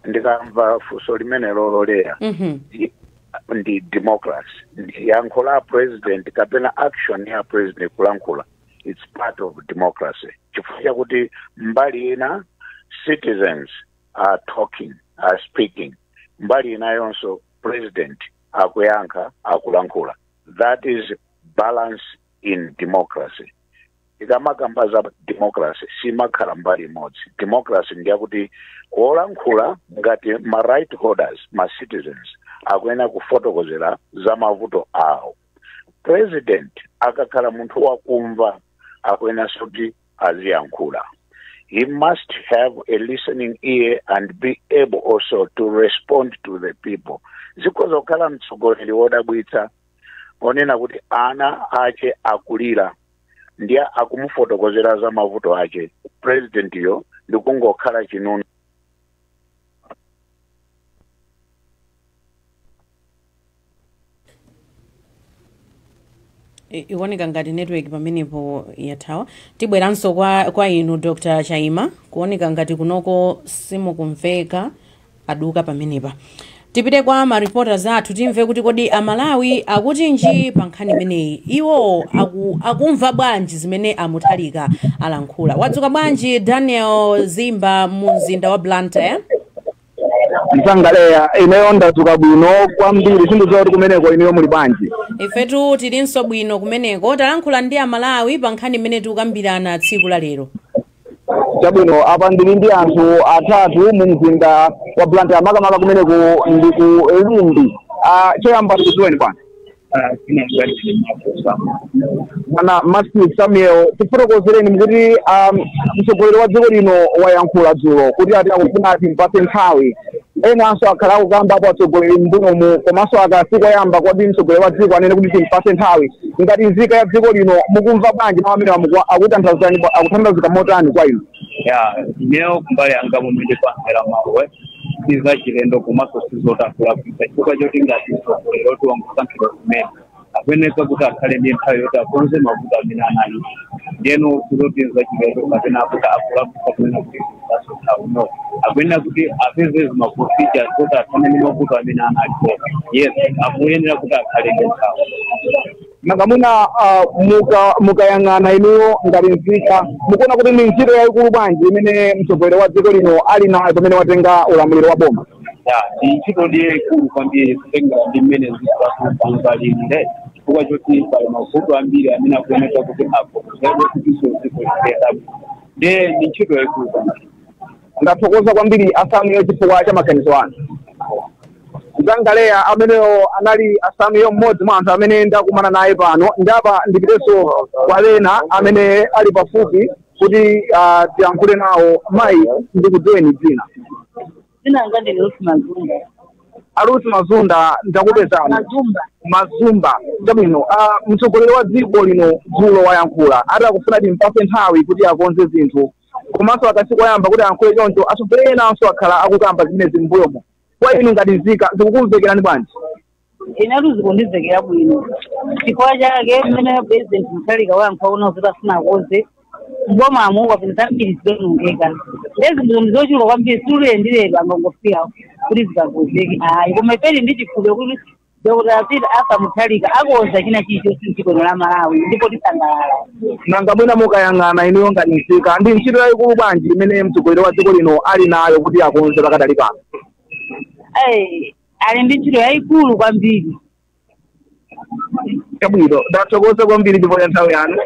ndikamva funso limene lololeya, ndi democracy. Yankho la president kapena action ya president kulankhula, it's part of democracy, chifukwa chakuti mbali ina citizens are talking, are speaking. Mbali inayonso president akuyankha, akulankhula. That is balance in democracy. Ikamakamba za democracy, simakhala mbali imodzi. Democracy ndiyakuti olankhula ngati ma right holders, ma citizens, akuyenera kufotokozera za mavuto awo. President akakhala munthu wakumva, akuyeneranso kuti aziyankhula. He must have a listening ear and be able also to respond to the people. Zikhoza kukhala mtsogoleri wodabwitsa onena kuti ana ache akulira, ndiye akumufotokozera za mavuto ache, president yo ndikungokhala chinunu. Ikuoneka ngati network pamenepo yathawa. Tibweranso kwa inu, Dr Chaima. Kuoneka ngati kunoko simukumveka, aduka pamenepa. Tipite kwa ma reporters athu, timve kuti kodi Amalawi akutinji pa nkhani imeneyi. Iwo akumva bwanji zimene aMutharika alankhula? Wadzuka bwanji, Daniel Zimba, mu mzinda wa Blantyre? Msangaleya, ineyo ndadzuka bwino kwambiri. Sindidziwa kuti kumeneko ineyo muli bwanji? Ifetu tilinso bwino kumeneko. Talankhula ndi Amalawi pa nkhani imene tikukambirana tsiku la lero. Chabwino, apa ndili ndi anthu atatu mu mzinda wa Blantyre, makamaka kumeneko ndi ku Limbe. Choyamba tikudziweni, bwana. Bwana Matthew Samuel, tifotokozereni mukuti mtsogoleri wa dziko lino wayankhula dzulo kuti ati akufuna ati mpatse nthawi. Enanso akhala akukambapo atsogoleri m'mbuyomu, komanso akasiku oyamba kwati mtsogoleri wa dziko anene kuti timpatse nthawi. Ngati nzika ya dziko lino, mukumva bwanji mawu amene akutanthauzika motani kwa inu? Ya, ineyo kumbali yanga, mumene kwamvera mawu, sizachilendo komanso sizotafulapisa, chifukwa choti ngati mtsogoleri oti wangosankhidwa kumene, akuyeneka kuti akhale ndi nthawi yoti akonze mavuto amene anali. Ndiyeno sizoti zachilendo kapena kuti akulapisa kunena kuti nthawi, no. Akuyenera kuti apeze zima procedures kuti athane ndi mavuto amene analipo. Yes, akuyenera kuti akhale ndi nthawi. Nanga mwina mukayang'ana inuyo ngati nzika, mukuona kuti ndi ntchito yayikulu bwanji imene mtsogoleri wa dziko lino ali nayo pamene watenga ulamuliro wa boma? Ya, ndi ntchito ndiye ikulu kwambiri, kutengera ndi mmene zikupanga lilile, chifukwa choti pali mavuto ambiri amene akuoneka kuti akonzedwe kutinso dziko liyenda. Ndiye ndi ntchito yayikulu kwambiri. Ndathokoza kwambiri, aSamuel, chifukwa cha maganizo anu. Zangaleya, ameneyo anali aSamuel, mmodzi mwa anthu amene ndakumana naye pano. Ndapa ndipitenso kwa ena amene ali pafupi kuti tiyankhule nawo. Mayi, ndikudziweni dzina. Dzina langa ndine Ruth Mazumba. ARuth Mazunda, ndakupezani. Mazumba. Mazumba, chabwino. Mtsogoleri wa dziko lino dzulo wayankhula ati akufuna timpatse nthawi kuti akonze zinthu, komanso akasiku ayamba kuti ayankhule choncho. Atsogoleri enanso akhala akukamba zimenezi m'mbuyomo. Kwa inu ngati nzika, zikukumvekerani bwanji? Inetu zikundimvekera bwino, chifukwa chake mmene President Mutharika wayankhula kuno kuti afuna akonze mbomamo, wapeza zambiri zidonongeka. Ndezi zinthu ndizochuluka kwambiri, siluyendireka angongofika kuti zikakonzeke, ayi. Koma ifeni ndi chikhulupiriro kuti Dr. Peter Arthur Mutharika akonza china chilichonse mdziko la Malawi, ndipo tisangalala. Nanga mwina mukayang'ana inuyo ngati nzika, ndi ntchito yayikulu bwanji imene mtsogoleri wa dziko lino ali nayo kuti akonze pakadali pano? Ali ndi ntchito yayikulu kwambiri. Chabwino, ndathokoza kwambiri chifukwa cha nthawi yanu.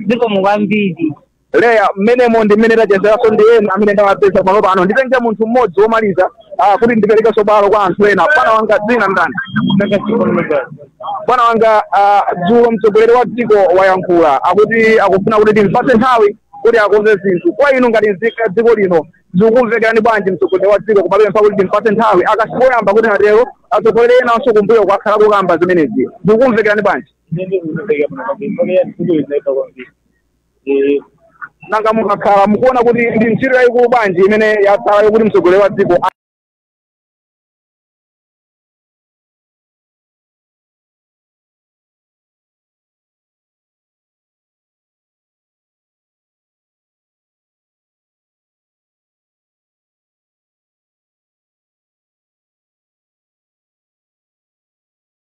Zikomo kwambiri. Leya, mmenemo ndi mmene tachezeranso ndi ena amene ndawapeza pano pano. Nditenge munthu mmodzi womaliza kuti ndiperekenso bwalo kwa anthu ena. Bwana wanga, dzina ndani? Bwana wanga, dzulo mtsogoleri wa dziko wayankhula akuti akufuna kuti timpatse nthawi kuti akonze zinthu. Kwa inu ngati nzika ya dziko lino, zikukumvekerani bwanji mtsogoleri wa dziko kumapempha kuti timpatse nthawi, akasikoyamba kuti atero? Atsogoleri enanso kumbuyo kwakhala kukamba zimenezi. Zikukumvekerani bwanji? Nanga mukakhala mukuona kuti ndi ntchito yayikulu bwanji imene yatsala yokuti mtsogoleri wa dziko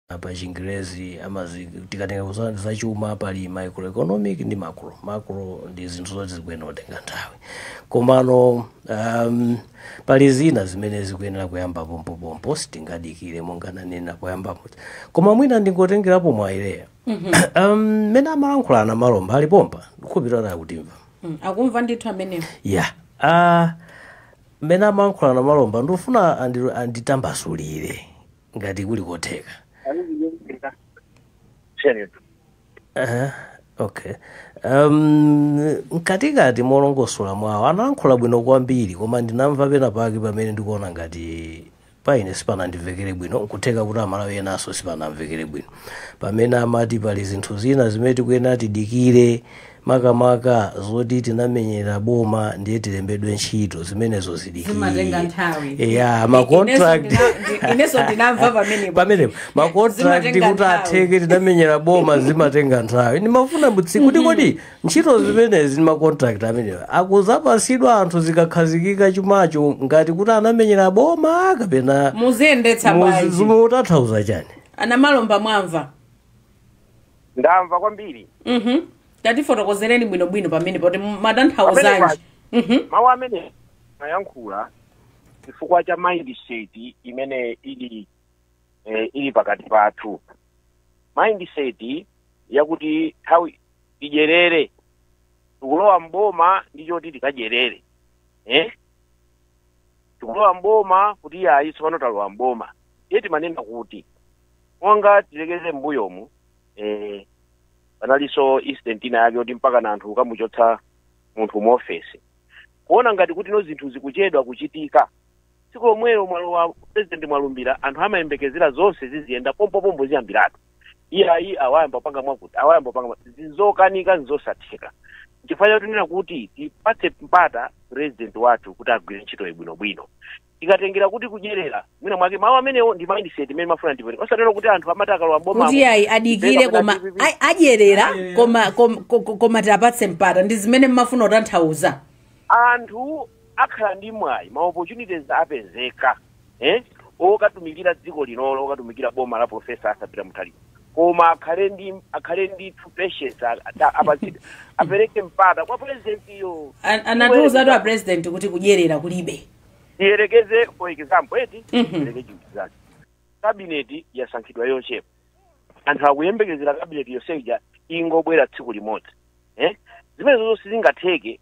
Pa Chingerezi amazi tikatenga zachuma pali microeconomic ndi macro. Macro ndi zinthu zoti zikuyenera kutenga nthawi, komano pali zina zimene zikuyenera kuyamba pompopompo, sitingadikire monga nanena poyambapo. Koma mwina ndingotengerapo mwayileya mmene amalankhula a Namalomba ali pompa, ndikukhulupirira akutimva. Akumva ndithu amenewo. Ya, mmene amalankhula a Namalomba, ndikufuna anditambasulire ngati kuli kotheka. Okay, mkatikati molongosola mwawo analankhula bwino kwambiri, koma ndinamva pena pake pamene ndikuona ngati paine sipanandimvekere bwino, nkutheka kuti Amalawi enanso sipanamvekere bwino, pamene amati pali zinthu zina zimene tikuyenera tidikire, makamaka zoti tinamenyera boma ndiye tilembedwe ntchito, zimenezo zidikire. Zimatenga nthawi. Ya, macontract. Inenso ndinamva pamenepo. Pamenepo macontract Zimatenga kuti nthawi. atheke, tinamenyera boma, zimatenga nthawi. Ndimafuna mutsi kuti kodi ntchito zimenezi ndi macontract amenewa akuzapasidwa anthu zikakhazikika chumacho, ngati kuti anamenyera boma, kapena muziyendetsa bwanji? Zimutathauza chani? A Namalomba, mwamva? Ndamva kwambiri. Tatifotokozereni bwinobwino pamene poti matanthauzanji? Mawu amene mayankhula chifukwa cha mindset imene ili pakati pathu, mindset yakuti nthawi tidyerere, tikulowa mboma ndichoti tikadyerere, eh? Tikulowa mboma kuti ayi, tsopano talowa mboma. Iye timanena kuti monga tilekeze m'mbuyomu, panalinso incident ina yake kuti mpaka na anthu ukamuchotsa munthu mu ofesi, kuona ngati kuti no zinthu zikuchedwa kuchitika. Tsiku lomwelo mwalowa president, mwalumbira, anthu amayembekezera zonse ziziyenda pompopompo, ziyambiratu. Iye ayi, awayamba panga mwakuti, awayamba panga zizokanika, nzosatheka. Chifukwa chakutinena kuti tipatse mpata president wathu kuti agwire ntchito bwinobwino. Tikatengera kuti kudyerera, mwina mwake mawu amenewo ndi mindset imene mafuna ndipereka, osatero kuti anthu amati akalowa mboma kuti ayi, adikire, koma adyerera, koma tiapatse mpata, ndi zimene mmafuna kutanthauza? Anthu akhala ndi mwayi, ma opportunities apezeka, eh? Okatumikira dziko linolo, okatumikira boma la Professor Arthur Peter Mutharika, koma akhale ndi patience, apereke mpata kwa president iyo. Anatiwuzatu a president kuti kudyerera kulibe. Tiyerekeze, for example, eti, tiyerekeze chinthu, cabinet yasankhidwa yochepa, anthu akuyembekezera cabinet yonseja ingobwera tsiku limodzi, eh? Zimene zonse sizingatheke.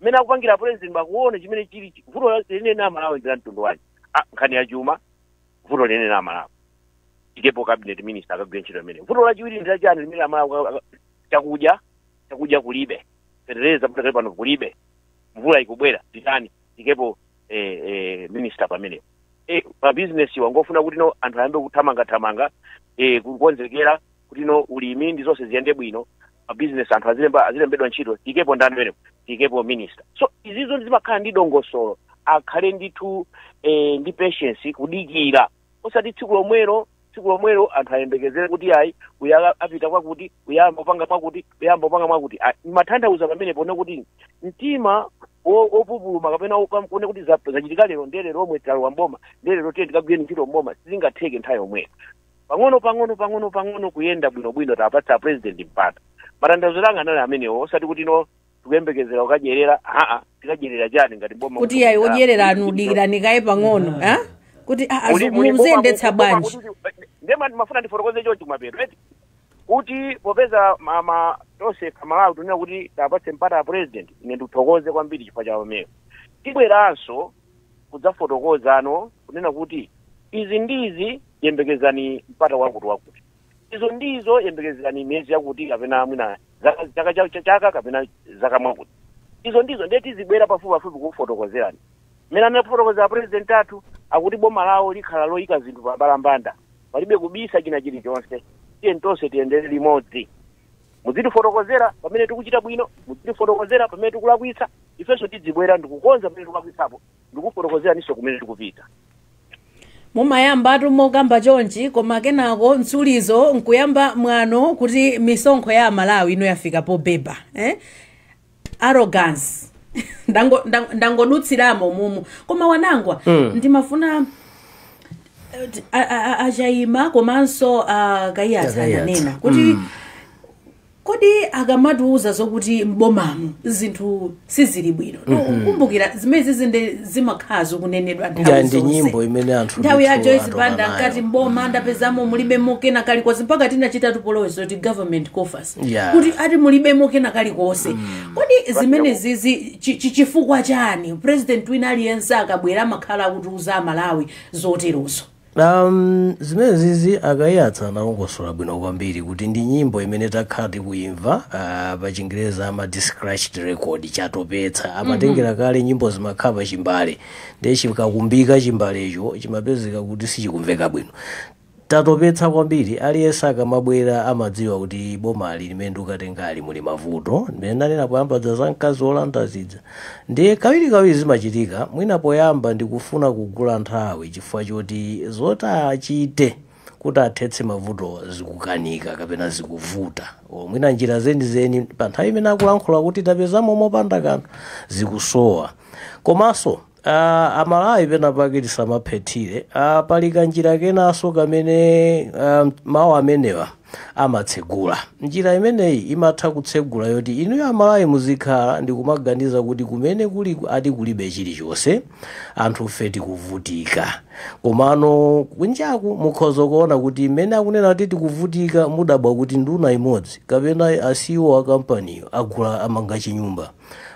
Mmene akupangira president, bakuone chimene chili vuto linene Amalawi ndi la mtundu wanji. Ah, nkhani ya chuma, vuto linene Amalawi, ikepo cabinet minister akagwira ntchito imene. Vuto lachiwiri ndi lachani limene Amalawi? Chakudya, chakudya kulibe, fetereza pakali pano kulibe, mvula ikubwera, titani? Ikepo minister pamenepo. Pa business wangofuna kuti no anthu ayambe kuthamangathamanga, kukonzekera kuti no ulimi ndi zonse ziyende bwino, pa business anthu azilembedwa ntchito, tikepo ndani pamenepo? Tikepo minister. So izizo zimakhala ndi dongosolo, akhale ndithu ndi patience kudikira, osati tsiku lomwelo, tsiku lomwelo anthu ayembekezere kuti ayi, uya apita kwakuti, uyamba upanga mwakuti, uyamba upanga mwakuti. Ah, matanthauza pamenepo kuti mtima opupuluma kapena kuone kuti zachitika lero, ndiye lero omwe talowa mboma, ndiye lero tiye tikagwire ntchito mboma, sizingatheke nthawi yomweyo. Pang'ono pang'ono, pang'ono pang'ono, kuyenda bwinobwino, tapatsa president mpata. Matanthauzo anga anali amenewo, osati kuti no tikuyembekezera kukadyerera. Aa, tikadyerera chani ngati boma? Kuti ayi, odyerera anu dikirani kaye pang'ono, ah? Kuti muziyendetsa bwanji? Ndema ndimafuna ndifotokoze chonchi kumapeto, eti, kuti popeza mama tonse Kamalawi tunena kuti tapatse mpata ya president, ine ndithokoze kwambiri chifukwa cha pamenepo. Tibweranso kudzafotokozano kunena kuti izi ndizi, yembekezani mpata wakuti wakuti, izo ndizo, yembekezani miyezi yakuti, kapena mwina zaka chaka kapena zaka mwakuti, izo ndizo. Ndiye tizibwera pafupi pafupi kufotokozerani mmene anafotokozera president athu, akuti boma lawo likhala loyika zinthu pa mbalambanda, palibe kubisa china chilichonse. Tiye tonse tiyendere limodzi, muzitifotokozera pamene tikuchita bwino, muzitifotokozera pamene tikulakwitsa, ifenso tidzibwera ndikukonza pamene tikulakwitsapo, ndikufotokozeraninso kumene tikupita. Mumayamba mokamba chonchi, koma kenako mtsulizo nkuyamba mwano kuti misonkho ya Amalawi ino yafika pobeba, eh? Arrogance. Ndangodutsiramo mumu, koma Wanangwa, ndimafuna Achayima komanso Kaiyatsa Kaiyatsa. ananena kuti kodi akamatiuza zokuti mbomamu zinthu sizili bwino, kumbukira zimene zinde zimakhala zikunenedwa nthawi Ya, ndi zonse. nyimbo imene anthu Nthawi ya ndithu Joyce atopa Banda nayo. nkati mboma ndapezamo mulibemo kena kalikonse, mpaka tinachitatu polowezi kuti government coffers kuti ati mulibemo kena kalikonse. Kodi zimene zizi chifukwa chani president wina aliyense akabwera amakhala akutiuza Amalawi zoterozo? Zimene zizi Akaiyatsa analongosola bwino kwambiri kuti ndi nyimbo imene takhala tikuyimva, pa Chingereza amati scratched record, chatopetsa. Amatengera kale nyimbo zimakhala pa chimbale, ndiye chikakumbika chimbalecho chimapezeka kuti sichikumveka bwino. Tatopetsa kwambiri. Aliyense akamabwera amadziwa kuti bomali limene ndikukatengali muli mavuto, limene ndanena poyamba za mkazi wolanda zidza. Ndiye kawirikawiri zimachitika mwina poyamba ndikufuna kugula nthawi, chifukwa choti zoti achite kuti athetse mavuto zikukanika kapena zikuvuta. O, mwina njira zenizeni pa nthawi imene akulankhula kuti tapezamo mopanda kanthu zikusowa. Komanso Amalawi pena pake tisamaphethire, pali kanjira kenanso kamene mawu amenewa amatsegula. Njira imeneyi imatha kutsegula yoti inuyo Amalawi muzikhala ndikumaganiza kuti kumene kuli ati kulibe chilichonse, anthu fe tikuvutika, komano kunjaku mukhoza kuona kuti mmene akunena kuti tikuvutika, mudabwa kuti nduna imodzi kapena a CEO a kampaniyo agula, amanga chinyumba,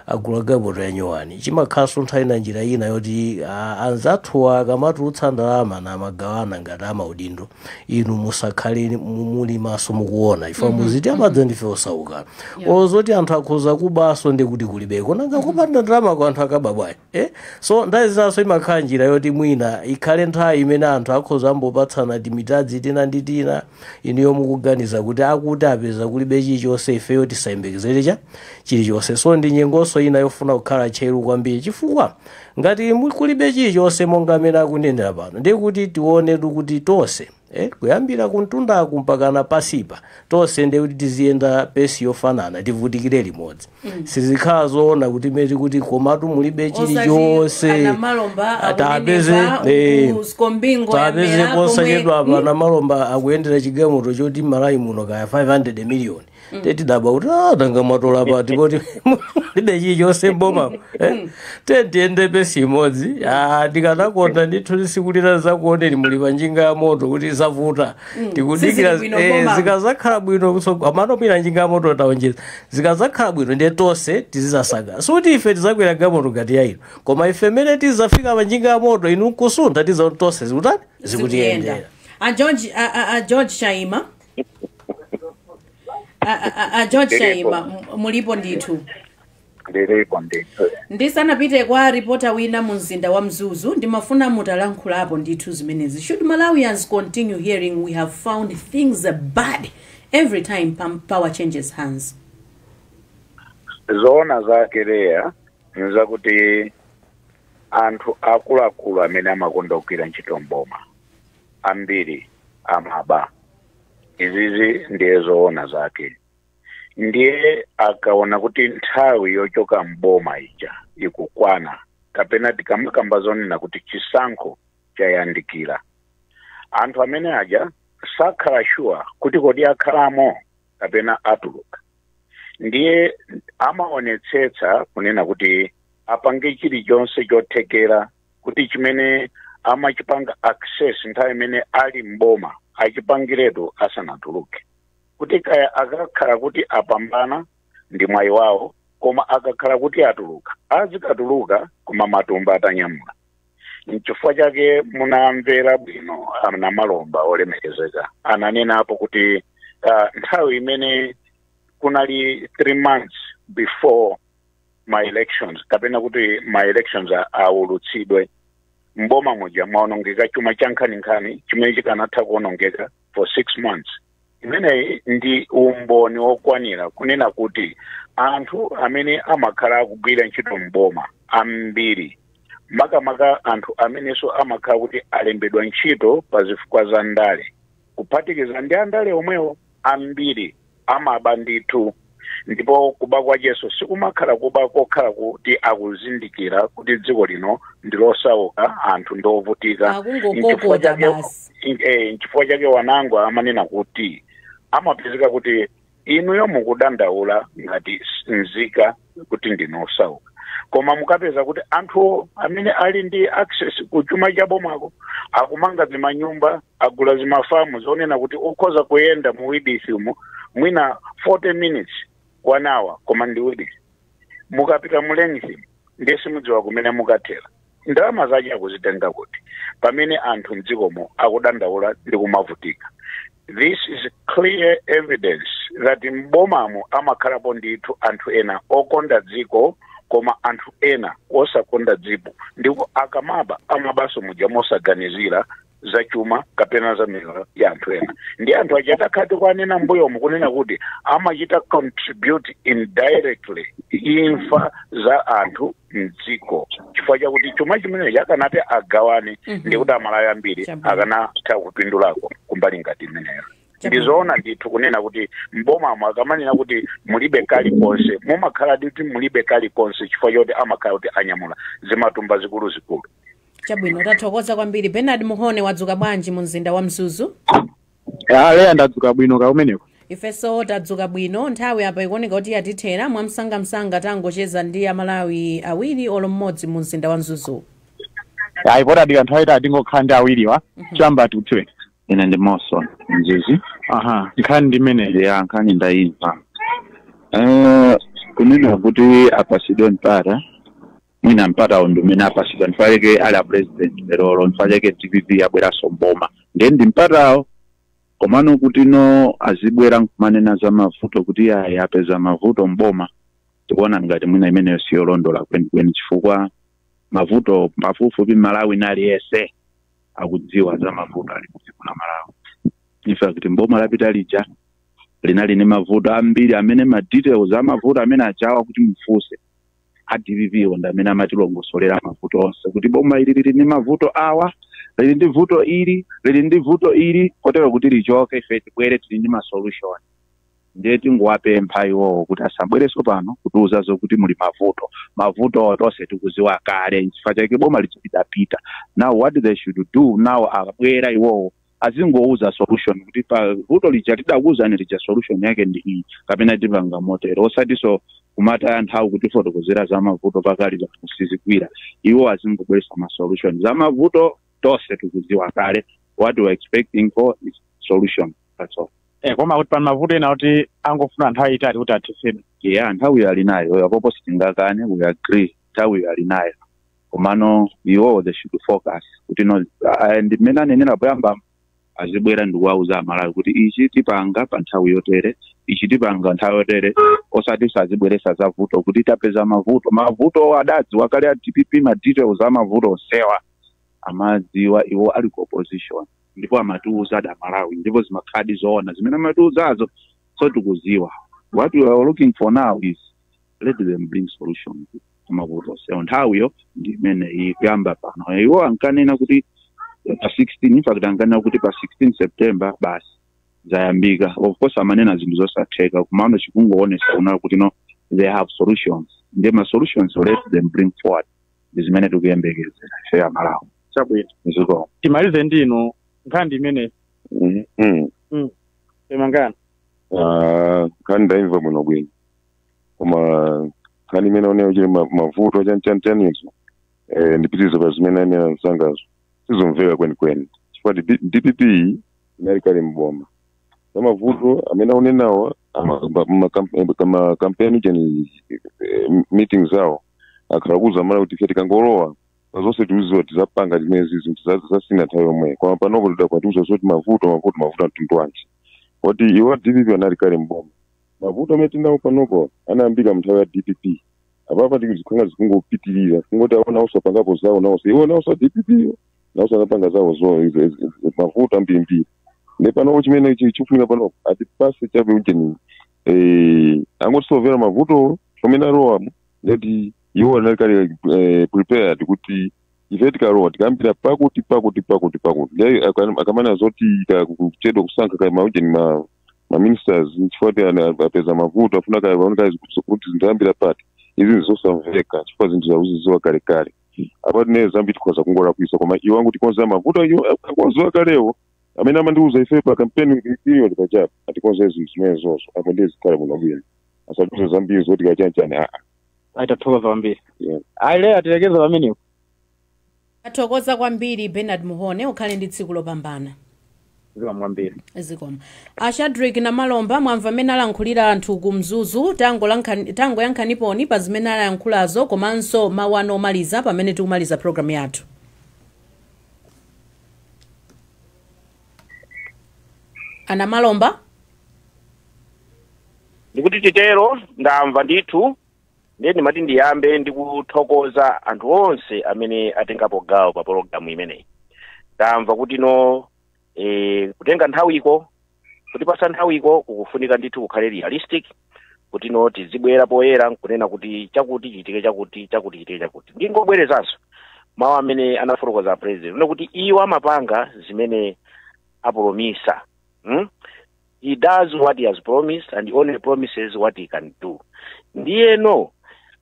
agula galimoto ya nyowani. Chimakhalanso nthawi na njira ina yoti anzathuwa akamatulutsa ndalama namagawana ngati amaudindo, inu musakhale muli maso mukuona ife, muziti amadza ndife osauka. Ozoti anthu akhoza kubaso ndi kuti kulibeko, nanga kupanda ndalama kwa anthu akaba bwanji, eh? So nthawi zinanso imakhala njira yoti mwina ikhale nthawi imene anthu akhoza ambopatsana timitadzi tina ndi tina, inuyo mukuganiza kuti akuti apeza kulibe chilichonse, ifeyo tisayembekezere cha chilichonse. So ndi nyengonso ina yofuna kukhala tcheru kwambiri, chifukwa ngati kulibe chilichonse monga amene akunenera pano, ndiye kuti tionetu kuti tonse, kuyambira kumtundaku mpakana pasipa, tonse ndiye kuti tiziyenda pace yofanana, tivutikire limodzi. Sizikhala zoona kuti meti kuti komatu mulibe chilichonse. Anamalomba Tapeze akunenepa uskombingo tapeze yamera posachedwa pomwe apa Namalomba akuyendera chigalimoto choti Malawi muno kaya 500 million, tetidabwa kuti tanga mwatola pati poti mulibe chilichonse mboma, eh? Tiyende pace imodzi. Ndikanakonda ndithu tsiku lina zakuoneni muli pa njinga ya moto kuti zavuta, tikudikira Sizili bwino mboma. Zikazakhala bwino, so amano mwina njinga ya moto taonjeza, zikazakhala bwino ndiye tonse tizizasaka. Suti ife tizakwera galimoto ngati ya inu, koma ife mene tizafika pa njinga ya moto inu nkusuntha, tiza tonse zikutani, zikutiyendera. A George, a George Chaima, a George Ndilipo. Chaima, mulipo ndithu? Ndilipo ndithu. Ndisanapite kwa ripota wina mu mzinda wa Mzuzu, ndimafuna mutalankhulapo ndithu zimenezi. Should Malawians continue hearing "We have found things bad" every time power changes hands? Zoona zake leya nzakuti anthu akuluakulu amene amakonda kugwira ntchito mboma ambiri amaba. Izizi ndiye zoona zake. Ndiye akaona kuti nthawi yochoka mboma ija ikukwana, kapena tikamakamba zonena kuti chisankho chayandikira, anthu amene aja sakhala sure kuti kodi akhalamo kapena atuluka. Ndiye amaonetsetsa kunena kuti apange chilichonse chothekera kuti chimene amachipanga access nthawi imene ali mboma achipangiretu asanatuluke, kuti kaya akakhala kuti apambana ndi mwayi wawo, koma akakhala kuti atuluka azikatuluka koma matumba atanyamula. Nchifukwa chake munamvera bwino Namalomba olemekezeka ananenapo kuti nthawi imene kunali 3 months before ma elections, kapena kuti ma elections aulutsidwe, mboma muja mwaonongeka chuma cha nkhaninkhani chimene chikanatha kuonongeka for 6 months. Imeneyi ndi umboni wokwanira kunena kuti anthu amene amakhala akugwira ntchito mboma ambiri, makamaka anthu amenenso amakhala kuti alembedwa ntchito pa zifukwa za ndale, kuphatikiza ndi andale omwewo, ambiri amaba ndithu. Ndipo kuba kwacheso sikumakhala kuba kokhala kuti akuzindikira kuti dziko lino ndi losauka, anthu ndi ovutika. Akungokokota basi. Nchifukwa chake wanango amanena kuti amapezeka kuti inuyo mukudandaula ngati nzika kuti ndinosauka, koma mukapeza kuti anthu amene ali ndi access ku chuma cha bomako akumanga zimanyumba, agula zimafamu zonena kuti ukhoza kuyenda mu width umu mwina 40 minutes, one hour, koma ndi width. Mukapita mu length ndiye simudziwa kumene mukathera. Ndalama zache akuzitenga kuti, pamene anthu mdzikomo akudandaula ndi kumavutika? This is clear evidence that mbomamo amakhalapo ndithu anthu ena okonda dziko, koma anthu ena osakonda dziko, ndipo akamaba amabaso muja mosaganizira za chuma kapena za miyoyo ya anthu ena. Ndi anthu aja takhati kwanena mbuyomu kunena kuti amachita contribute indirectly imfa za anthu mdziko, chifukwa chakuti chuma chimene chakanati agawane ndikuti Amalawi ambiri akanatha kupindulako kumbali ngati imeneyo. Ndizoona ndithu kunena kuti mbomamo akamanena kuti mulibe kalikonse, mumakhala kuti mulibe kalikonse chifukwa choti amakhala kuti anyamula zimatumba zikuluzikulu. Chabwino, tathokoza kwambiri. Bernard Muhone, wadzuka bwanji mu mzinda wa Mzuzu? Leya, ndadzuka bwino, kaumeneko? Ifenso tadzuka bwino. Nthawi apa ikuoneka kuti yatithera mwamsangamsanga, tangocheza ndi Amalawi awiri olo mmodzi mu mzinda wa Mzuzu. Ayi, poti adika nthawi ita, tingokhala ndi awiriwa. Choyamba tikudziweni. Ine ndi Moso Mzuzu. Aha, nkhani ndi imeneyi. Ya, nkhani ndayimva. Kunena kuti apasidwe mpata, mwina mpata ndi umene apasidwa ndifaleke ali a president lerolo, ndifaleke DPP yabweranso mboma, ndiye ndi mpatawo. Komano kuti no azibwera nkumanena za mavuto kuti ayi, apeza mavuto mboma, tikuona ngati mwina imeneyo siyolondola kwenikweni, chifukwa mavuto pafupifupi Malawi naliyese akudziwa za mavuto ali kudziko la Malawi. In fact, mboma lapita lija linali ndi mavuto ambiri amene ma details a mavuto amene achawa kuti mufunse a DPP wo ndi amene amatilongosolera mavuto onse, kuti boma ili lili ndi mavuto awa, lili ndi vuto ili, lili ndi vuto ili, kotero kuti lichoke ife tibwere tili ndi ma solution. Ndiye tingowapempha iwowo kuti asabwerenso pano kutiuza zokuti muli mavuto. Mavuto tonse tikuziwa kale, chifukwa chake boma lija lidapita. Now what they should do now, akabwera iwowo azingouza solution, kuti pa vuto lija tidakuwuzani lija, solution yake ndi iyi kapena tipanga motero, osatinso kumataya nthawi kutifotokozera za mavuto pakali pano, sizigwira. Iwo azingobweresa ma solution. Za mavuto tonse tikuziwa kale. What we are expecting for is solution, that's all. Koma kuti pali mavuto ena kuti angofuna nthawi itali kuti athetsedwe. Yeah, nthawiyo ali nayo apopo, sitingakane, we agree, nthawiyo ali nayo. Komano iwo they should focus kuti no, ndi mmene anenera poyamba, azibwera ndikuwauza Amalawi kuti ichi tipanga pa nthawi yotere, ichi tipanga nthawi yotere, osati sazibweresa za vuto kuti tapeza mavuto. Mavuto adadziwa kale a DPP, ma details a mavuto onsewa amadziwa iwo ali ku opposition, ndipo amatiuza ada Malawi, ndipo zimakhadi zoona zimene amatiuzazo, so tikuziwa. What we are looking for now is let them bring solution kumavuto onsewa. Nthawiyo ndi imene iyi kuyamba pano. Iwo ankanena kuti pa 16, in fact ankanena kuti pa 16 September basi zayambika. Of course amanena zinthu zosatheka, kumano chikungoonesa kuna kuti no, they have solutions, ndiye ma solutions let them bring forward, ndi zimene tikuyembekezera ife Amalawi. Chabwino. Ziko. Timalize ndinu, nkhani imene temangana. Ah, nkhani ndayimva bwino bwino, koma nkhani imene oneyo chili mavuto chanchanchanizo, ndipitirize pa zimene anena msangazo, sizomveka kwenikweni, chifukwa DPP inali kale mboma. Za mavuto amene aonenawa kama kampeni chani, meeting zawo akhala kuuza Amalawi kuti ife tikangolowa zonse tiuziwa tizapanga zimene zinthu zasina nthawi yomwe. Koma panopo tidakwatiuza zoti mavuto, mavuto, mavuto amtundu wanji? Koti iwo DPP anali kale mboma. Mavuto amene tinawo panopo anayambika mnthawi ya DPP. Apapa tikuzikhanga zikungopitirira, kungoti awo nawonso apangapo zawo, nawonso iwo nawonso DPP nawonso anapanga zawo zo mavuto ambirimbiri. Ne panopo chimene chikufunika panopo, atipase chabe ujeni, angotisovera mavuto pamene alowamo, ndeti iwo anali kale prepared kuti ife tikalowa tikayambira pakuti pakuti pakuti pakuti. Ndiye akamana zoti kuchedwa kusankha kaya maujeni ma Maministers chifukwa ti apeza mavuto, afuna kaoneka kuti zinthu zayambira pati. Izi ndizosamveka chifukwa zinthu zakuziziwa kalekale. Apa tine zambi tikhoza kungolakwisa, koma iwo angu tikonza mavuto ayo akonziwa kalewo amene amandiuza ife pa campaign period pachapo atikonza zinthu zimene zonso apo ndiye zikhale bwino bwino, asatiuze zambiri zoti kachanchani aa. Ayitathokoza kwambiri. Yeah. Ayi leya, tilekeze pamenepo. Athokoza kwambiri Bernard Muhone, ukhale ndi tsiku lopambana. Zikomo kwambiri. Zikomo. Ashadrik na Malomba, mwamva amene alankhulira anthu ku Mzuzu. Tangoyankhaniponi pa zimene alankhulazo komanso mawu anu omaliza pamene tikumaliza programu yathu. Ana Malomba. Ndikuti titero, ndamva ndithu. Ndiye ndimati ndiyambe ndikuthokoza anthu onse amene atengapo gawo pa pologalamu imeneyi. Ndamva kuti no kutenga nthawiko, kutipasa nthawiko kukufunika ndithu kukhale realistic, kuti no tizibwera poyera nkunena kuti chakuti chitike, chakuti chakuti chitike chakuti. Ndingobwerezanso mawu amene anafotokoza president una kuti iwo amapanga zimene apolomisa, He does what he has promised and he only promises what he can do. Ndiyeno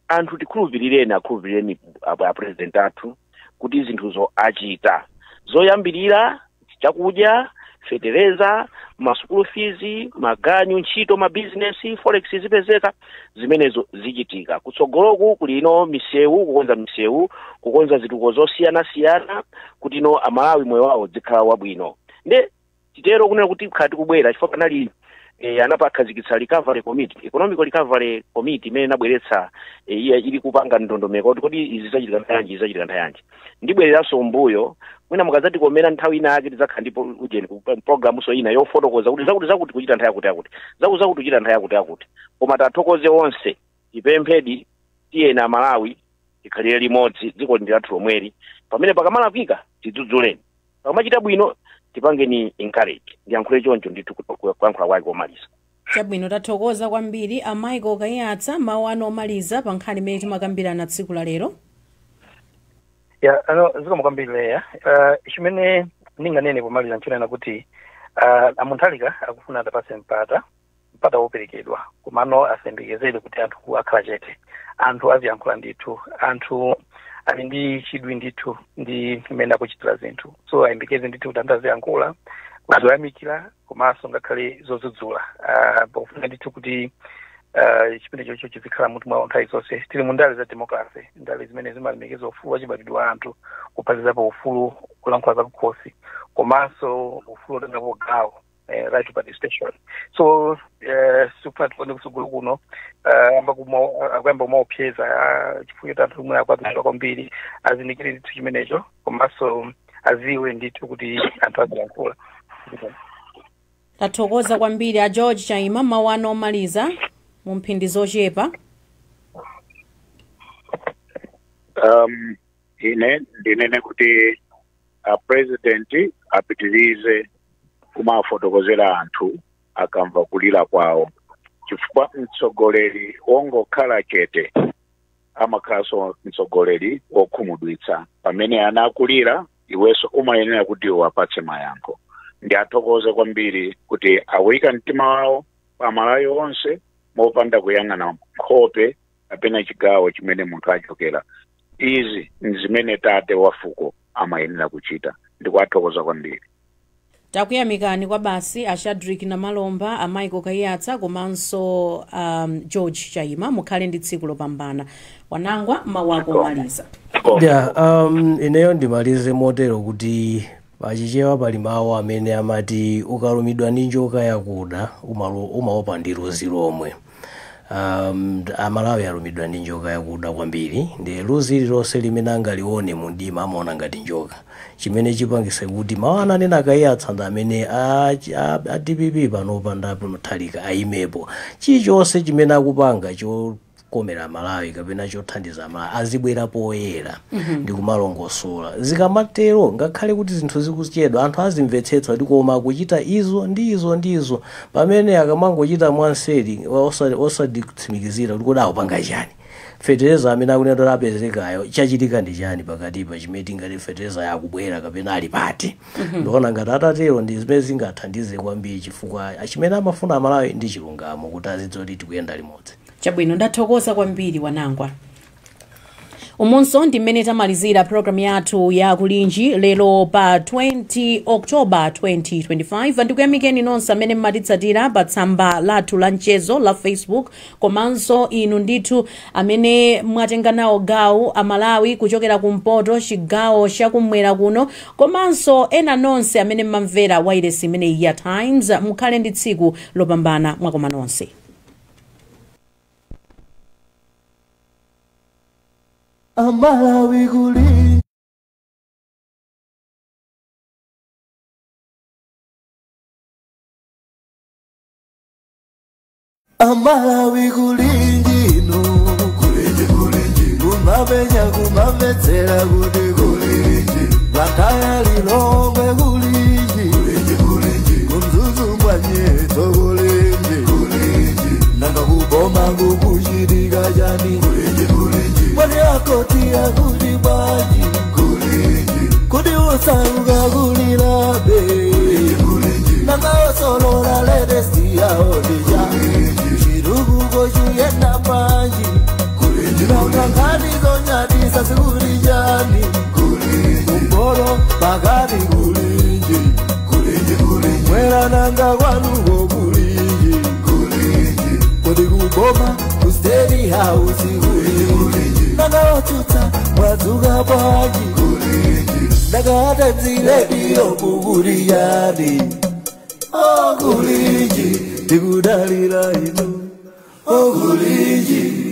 anthu tikhulupirireni, akhulupirireni a president athu kuti zinthuzo achita. Zoyambirira chakudya, fetereza, ma school fees, maganyu, ntchito, mabizinesi, forex zipezeka, zimenezo zichitika. Kutsogoloku kulino misewu, kukonza misewu, kukonza zituko zosiyanasiyana kuti ino Amalawi moyo wawo zikhala wabwino. Nde titero kunena kuti khati kubwera chifukwa panali anapakhazikitsa recovery committee, economic recovery committee imene inabweretsa iye ili kupanga ndondomeko kuti kodi izi zachitika nthawi yanji, izi zachitika nthawi yanji. Ndibwereranso mbuyo mwina mukadzatikomera nthawi ina yake tidzakhala ndipo ujeni ku programuso ina yofotokoza kuti zakuti zakuti kuchita nthawi yakuti yakuti, zakuti zakuti kuchita nthawi yakuti yakuti. Koma tathokoze onse, tipemphedi tiyena Malawi tikhalire limodzi, dziko ndi lathu lomweli. Pamene pakamalakwika tidzudzuleni, pakamachita bwino tipangeni encourage. Ndiyankhule choncho ndithu kuyankhula kwake komaliza. Chabwino, tathokoza kwambiri. A Michael Kaiyatsa, mawu anu omaliza pa nkhani imene timakambirana tsiku la lero. Ya, ano, zikomo kwambiri Leya. Chimene ndinganene pomaliza nchonena kuti aMutharika akufuna atapatse mpata, mpata woperekedwa, komano asayembekezere kuti anthu akhala chete. Anthu aziyankhula ndithu, anthu ali ndi chidwi ndithu ndi mmene akuchitira zinthu, so ayembekeze ndithu kuti anthu aziyankhula zoyamikira komanso ngakhale zodzudzula, pofuna ndithu kuti chimene chocho chizikhala mutu mwawo nthawi zonse. Tili mu ndale za democracy, ndale zimene zimalemekeza ufulu wachibadwidwe wa anthu, kuphatikizapo ufulu kulankhula zakukhosi komanso ufulu otengapo gawo, right to participation. So sikufuna tione kusugulu kuno akuyamba kumaopseza chifukwa choti anthu omwe akwadzudzula kwambiri. Azindikire ndithu chimenecho komanso aziwe ndithu kuti anthu azilankhula. Tathokoza kwambiri. A George Chaima, mawu anu omaliza mu mphindi zochepa. Ine ndinene kuti a president apitirize kumafotokozera anthu akamva kulira kwawo, chifukwa mtsogoleri wongokhala chete amakhalanso mtsogoleri wokhumudwitsa. Pamene ana akulira, iwenso umayenera kuti uwapatse mayankho. Ndi athokoze kwambiri kuti awuyika mtima wawo pa Malawi onse mopanda kuyang'ana nkhope kapena chigawo chimene munthu achokera. Izi nzimene tate wa fuko amayenera kuchita. Ndikuwathokoza kwambiri. Takuyamikani kwa basi a Shadrick Namalomba, a Michael Kaiyatsa komanso George Chaima. Mukhale ndi tsiku lopambana. Wanangwa, mawu ako omaliza. Yeah, ineyo ndimalize motero kuti pachichewa pali mawu amene amati ukalumidwa ndi njoka yakuda umaopa ndi luzi lomwe. Amalawi alumidwa ndi njoka yakuda kwambiri, ndi luzi lilonse limene angalione mu mdima amaona ngati njoka, chimene chipangise kuti mawu ananena Akaiyatsa ndi amene a DPP panopa ndi Mutharika ayimepo. Chilichonse chimene akupanga chokomera Malawi kapena chothandiza Malawi azibwera poyera ndi kumalongosola. Zikamatero, ngakhale kuti zinthu zikuchedwa, anthu azimvetsetsa kuti koma akuchita izo ndi izo ndi izo, pamene akamangochita mwanseri osaditsimikizira kuti kodi akupanga chani. Fetereza amene akunena kuti apezekayo, chachitika ndi chani pakatipa chimene tingati fetereza yakubwera kapena ali pati? Ndikuona ngati atatero ndi zimene zingathandize kwambiri, chifukwa chimene amafuna Amalawi ndi chilungamo, kuti azidziwa kuti tikuyenda limodzi. Chabwino, ndathokoza kwambiri, Wanangwa. Umonso ndi mmene tamalizira programu yathu ya Kulinji lero pa 20 October 2025. Ndikuyamikeni nonse amene mmatitsatira pa tsamba lathu la mchezo la Facebook, komanso inu ndithu amene mwatenga nawo gawo, Amalawi kuchokera kumpoto, chigawo chakumwera kuno, komanso ena nonse amene mmamvera wailesi imeneyi ya Times. Mukhale ndi tsiku lopambana, mwakoma nonse. Amalawi kulinji. Amalawi kulinji no kulinji kulinji kumapenya kumamvetsera kuti kulinji Blantyre, Lilongwe kulinji kulinji kulinji kuMzuzu mbwanyeto kulinji kulinji nanga kuboma kukuchitika chani kulinji kulinji mwani akoti akuti bwanji kulinji kuti usauka kulilabe kulinji nanga osolola ledesi yaodija chirukuko chiyenda panji nanga nkhani zonyadisa zikuli chani kumbolo pakati kulinji mwera nanga kwanuko kulinji kuti kuboma ku State House kulinji nanga otsutsa mwadzuka bwanji nanga atanzilediyo kukuli yani. Oh kulinji, tikudalira inu. Oh kulinji.